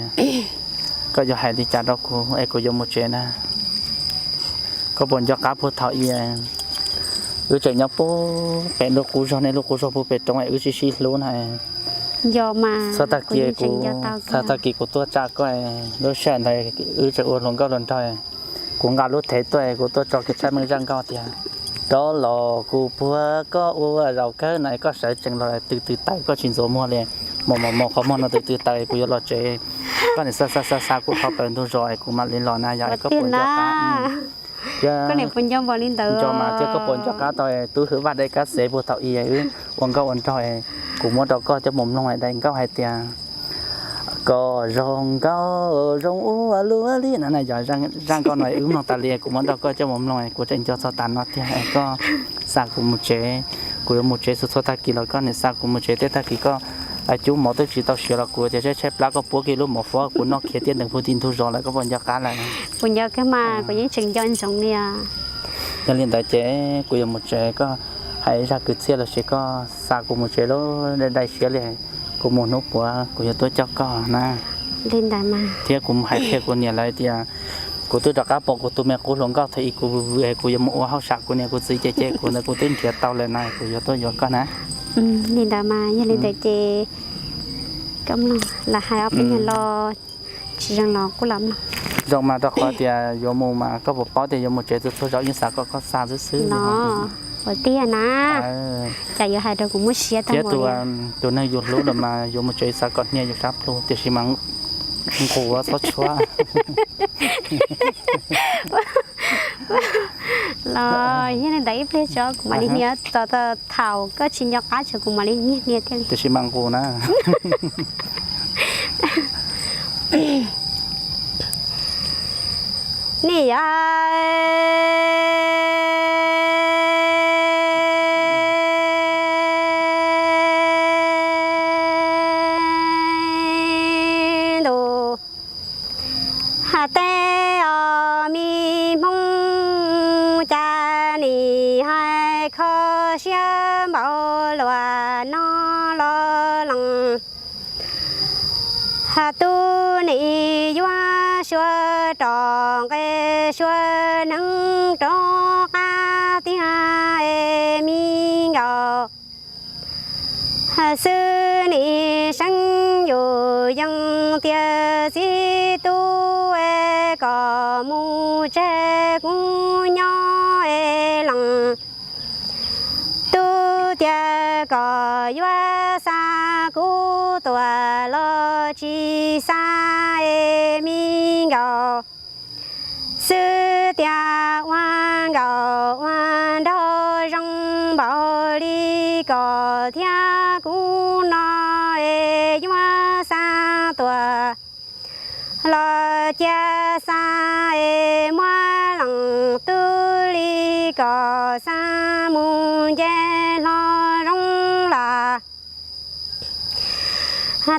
Koj yuav hais li cas rau kuv es kuv yuav mus tsev na? Koj puas nco qab puag thaum i wb tseem nyob puag pem lub qub zog, nej lub qub zog puag pem roob es wb sib sib hlub na? Txog tag kis kuv, txog tag kis kuv tuaj tsa koj, lub sij hawm ntawd wb tseem ua hluas nkauj hluas nraug, kuv nqa lub thev tuaj, kuv tuaj tso kev tshaj meej zaj nkauj tias, rov los kuv puag koj ua zaum kawg no, koj sawv tsees los tw tw taws, koj tsis ntxuav muag li. Mos mos mos qhov muag no tw tw taws, kuv yuav los tsev. Koj nim xa xa xa xa kuv qhov plaws ntug zos es kuv mam li los na, yog koj puas nco qab thiab. Nco mas thiab, koj puas nco qab tau tub hwm vaj dej kab xev puag thaum i wb ua nkauj ua nraug, kuv muab rau koj coj mus mloog daim nkauj hais tias, koj zoo nkauj zoo ua luaj li na, yog zaj nkauj no wb mloog tas li, kuv muab rau koj coj mus mloog, kuv tseem nco txog tas no tiag. Koj xa kuv mus tsev, kuv yuav mus tsev txhua txhua tag kis los koj nim xa kuv mus tsev, tej tag kis koj cub mov twb tsis tau siav los kuv tias tshaib tshaib plab koj puab kiag lub mov fob kuv noj khiav tiaj ntees puag tim ntug zos lawm, koj puas nco qab lawm? Kuv nco kawg mas, kuv yeej tseem nco ntsoov li os. Yog li ntawd ces kuv yuav mus tsev, koj hais zaj kwv txhiaj los sis koj xa kuv mus tsev lauj, dai dai siab li, kuv mus hnub puav kuv yuav tuaj coj koj na. Li ntawd mas. Thiab kuv hais qhia kuv niam lawv tias kuv twb rov qab pom kuv tus me qub hluas nkauj thaum i kuv, kuv yuav mus ua hauj sam kuv niam kuv txiv ces ces kuv ntawd kuv twb nrhiav tau lawm na, kuv yuav tuaj yuav koj na. Li ntawd mas, yog li ntawd ces koj mloog lawv hais ob peb nyuag lo tsis zoo los kuj los mloog. Zoo mas rau qhov tias yuav mus mas koj puas paub tias yuav mus tsev txhua txhua zaus yeej xav kom koj xa xwb xwb no. Ua tiag na. Cas yuav hais rau kuv muaj siab tag thiab mus. Tus neeg yus hlub los mas yuav mus tsev xav kom hnia yus sab plhu tiam sis mas nqus txhob tshuab. Los yog li ntawd ib pliag tso kuv mam li hnia, txog thaum koj tsis nco qab tso kuv mam li nyiag hnia thiaj li. Tiam sis mas nqus na. Nim yog ntu has tej os me Hmoob, cas nim hais kho siab npaum luaj no los lees. Has tub nim yuav suav rov nqe suav neeg rov qab tiag es me nkauj. Xwb nim seev yus yeej tias txiv tub es kom mus tseg kuv nyob es lees. Tub tias kom yuav xa kuv tuaj los tsis xa es me nkauj. Xwb tias ua nkauj ua nraug zoo npaum li kom thiab kuv no es yuav xa tuaj los cia xa es muab lees tub li kom xa mus nce hlo zoo las.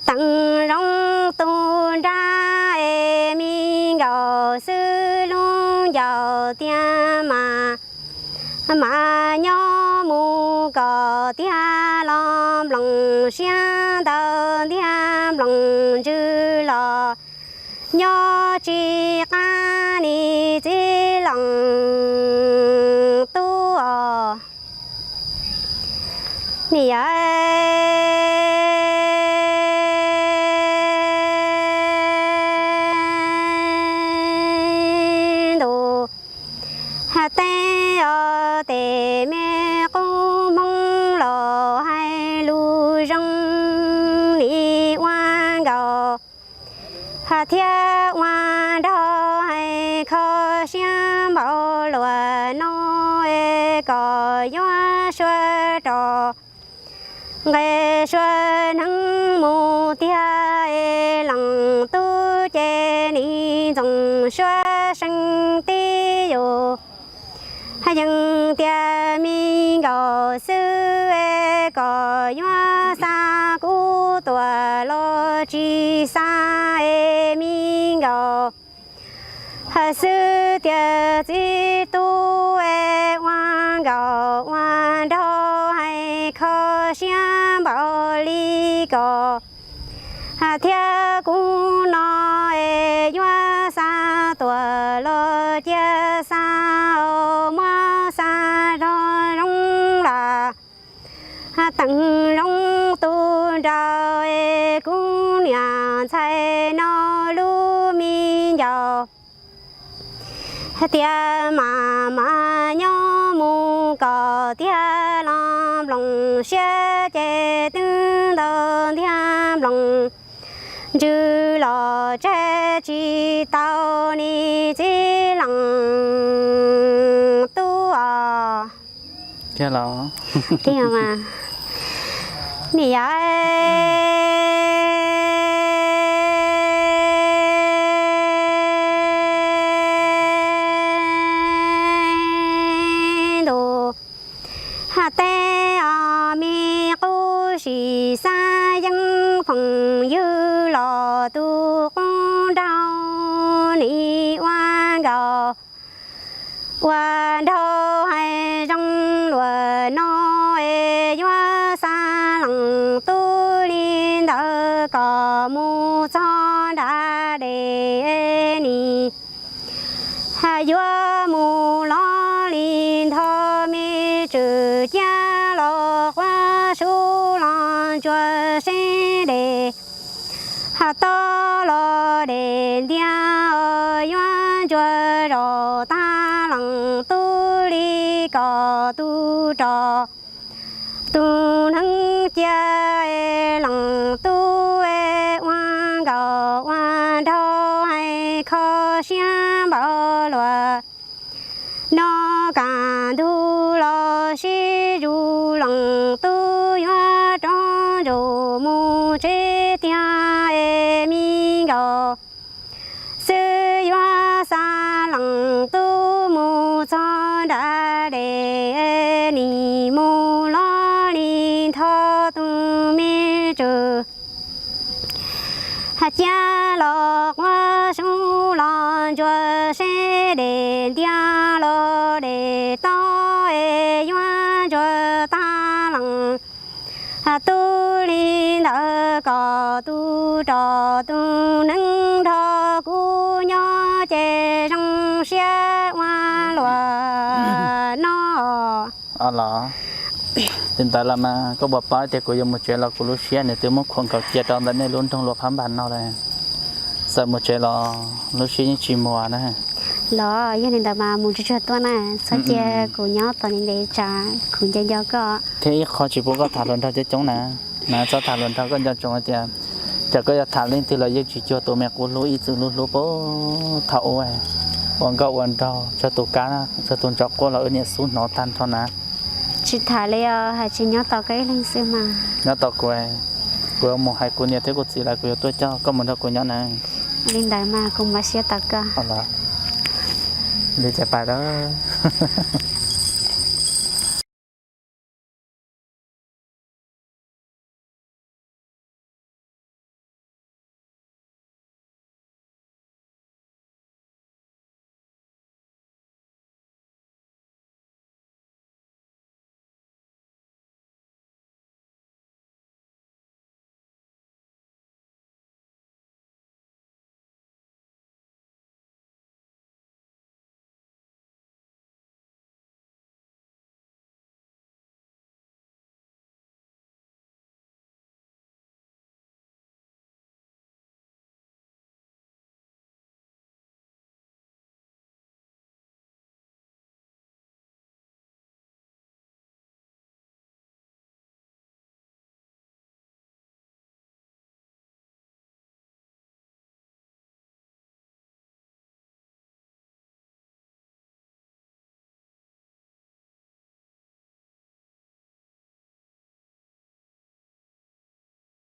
Teem zoo tus nrab es me nkauj xwb lub ncaus tiag mas, mas nyob mus kom tiag los nploos siab ntawd ntiag nploos ntsws los nyob tsis qab nim txiv lees tub os. Nim yog ntu has tej os tej me qub Hmoob los hais lus zoo nim ua nkauj has thiab ua nraug hais kho siab npaum luaj no es kom yuav suav rov nqe suav neeg mus tiag es lees tub ces nim ntxoov suav seev tib yus. Yeej tias me nkauj xwb es kom yuav xa kuv tuaj los tsis xav es me nkaus. Hais xwb tias txiv tub es ua nkauj ua nraug hais kho siab npaum li ko. Thiab kuv no es yuav xa tuaj los cia xa, muab xa rau zoo lawm. Teem zoo tus nraug es kuv niam ntxhais no lub me ncaus. Tias mas mas nyob mus kom tiag los nploos siab ces twb ntau ntiag nploos. Ntsws los tseg tsis tau nis txiv leej tub os. Tiag los? Tiag mas. Nim yog ntus hais teb os, me qub sim xav yeej phooj ywg los tus qub nraug nim ua nkauj ua nraug hais zoo luag no es yuav xa leej tub li ntawd kom mus txog nram dej nim. Yuav mus los li ntho me tswm cia los quav sub los ntsuag seb dej. Hais toj los dej ntiag yuav ntsuag zaum tag leej tub li kom tus rog. Tus neeg cia es leej tub es ua nkauj ua nraug hais kho siab npaum luag. No kaj ntug los sib zug leej tub yuav rov ntsuj mus tsev tiag es me nkaus. Xwb yuav xa leej tub mus txog nram dej nim mus los li ntho tus me tswm. Hais cia los quav sub los ntsuag seb dej ntiag los dej toj es yuav ntsuag tag leej tub li ntawd kom tus rog tus neeg nrog kuv nyob ces zoo siab ua luaj no. Los li ntawd los mas koj puas paub tias kuv yuav mus tsev los kuv lub siab nws twb muab khuam nkaus cia rau ntawm nej lub nroog luaj qhab npas no lawm. Txawm mus tsev los lub siab yeej tsis muag na. Los yog li ntawd mas mus tsuag tsuag tuaj na, txhob cia kuv nyob tos ntev ntev tsam kuv nco nco koj. Thiab ib qho tsis pub koj tham hluas nraug coob coob na, mas txhob tham hluas nraug, koj nco ntsoov hais tias, cas koj yuav tham leej twg los yeej tsis cuag tus me qub hlub ib txwm hlub hlub puag thaum ub, ua nkauj ua nraug txog tus kab txog tus ntsos quaj los wb niam xub hnov tag nrho na. Tsis tham li os, hais tsis nyob tos koj ib leeg xwb mas. Nyob tos kuv, kuv yuav mus hais kuv niam thiab kuv txiv lawv, kuv yuav tuaj coj koj mus nrog kuv nyob na. Li ntawd mas kuv mam siab tos koj. Li cas pas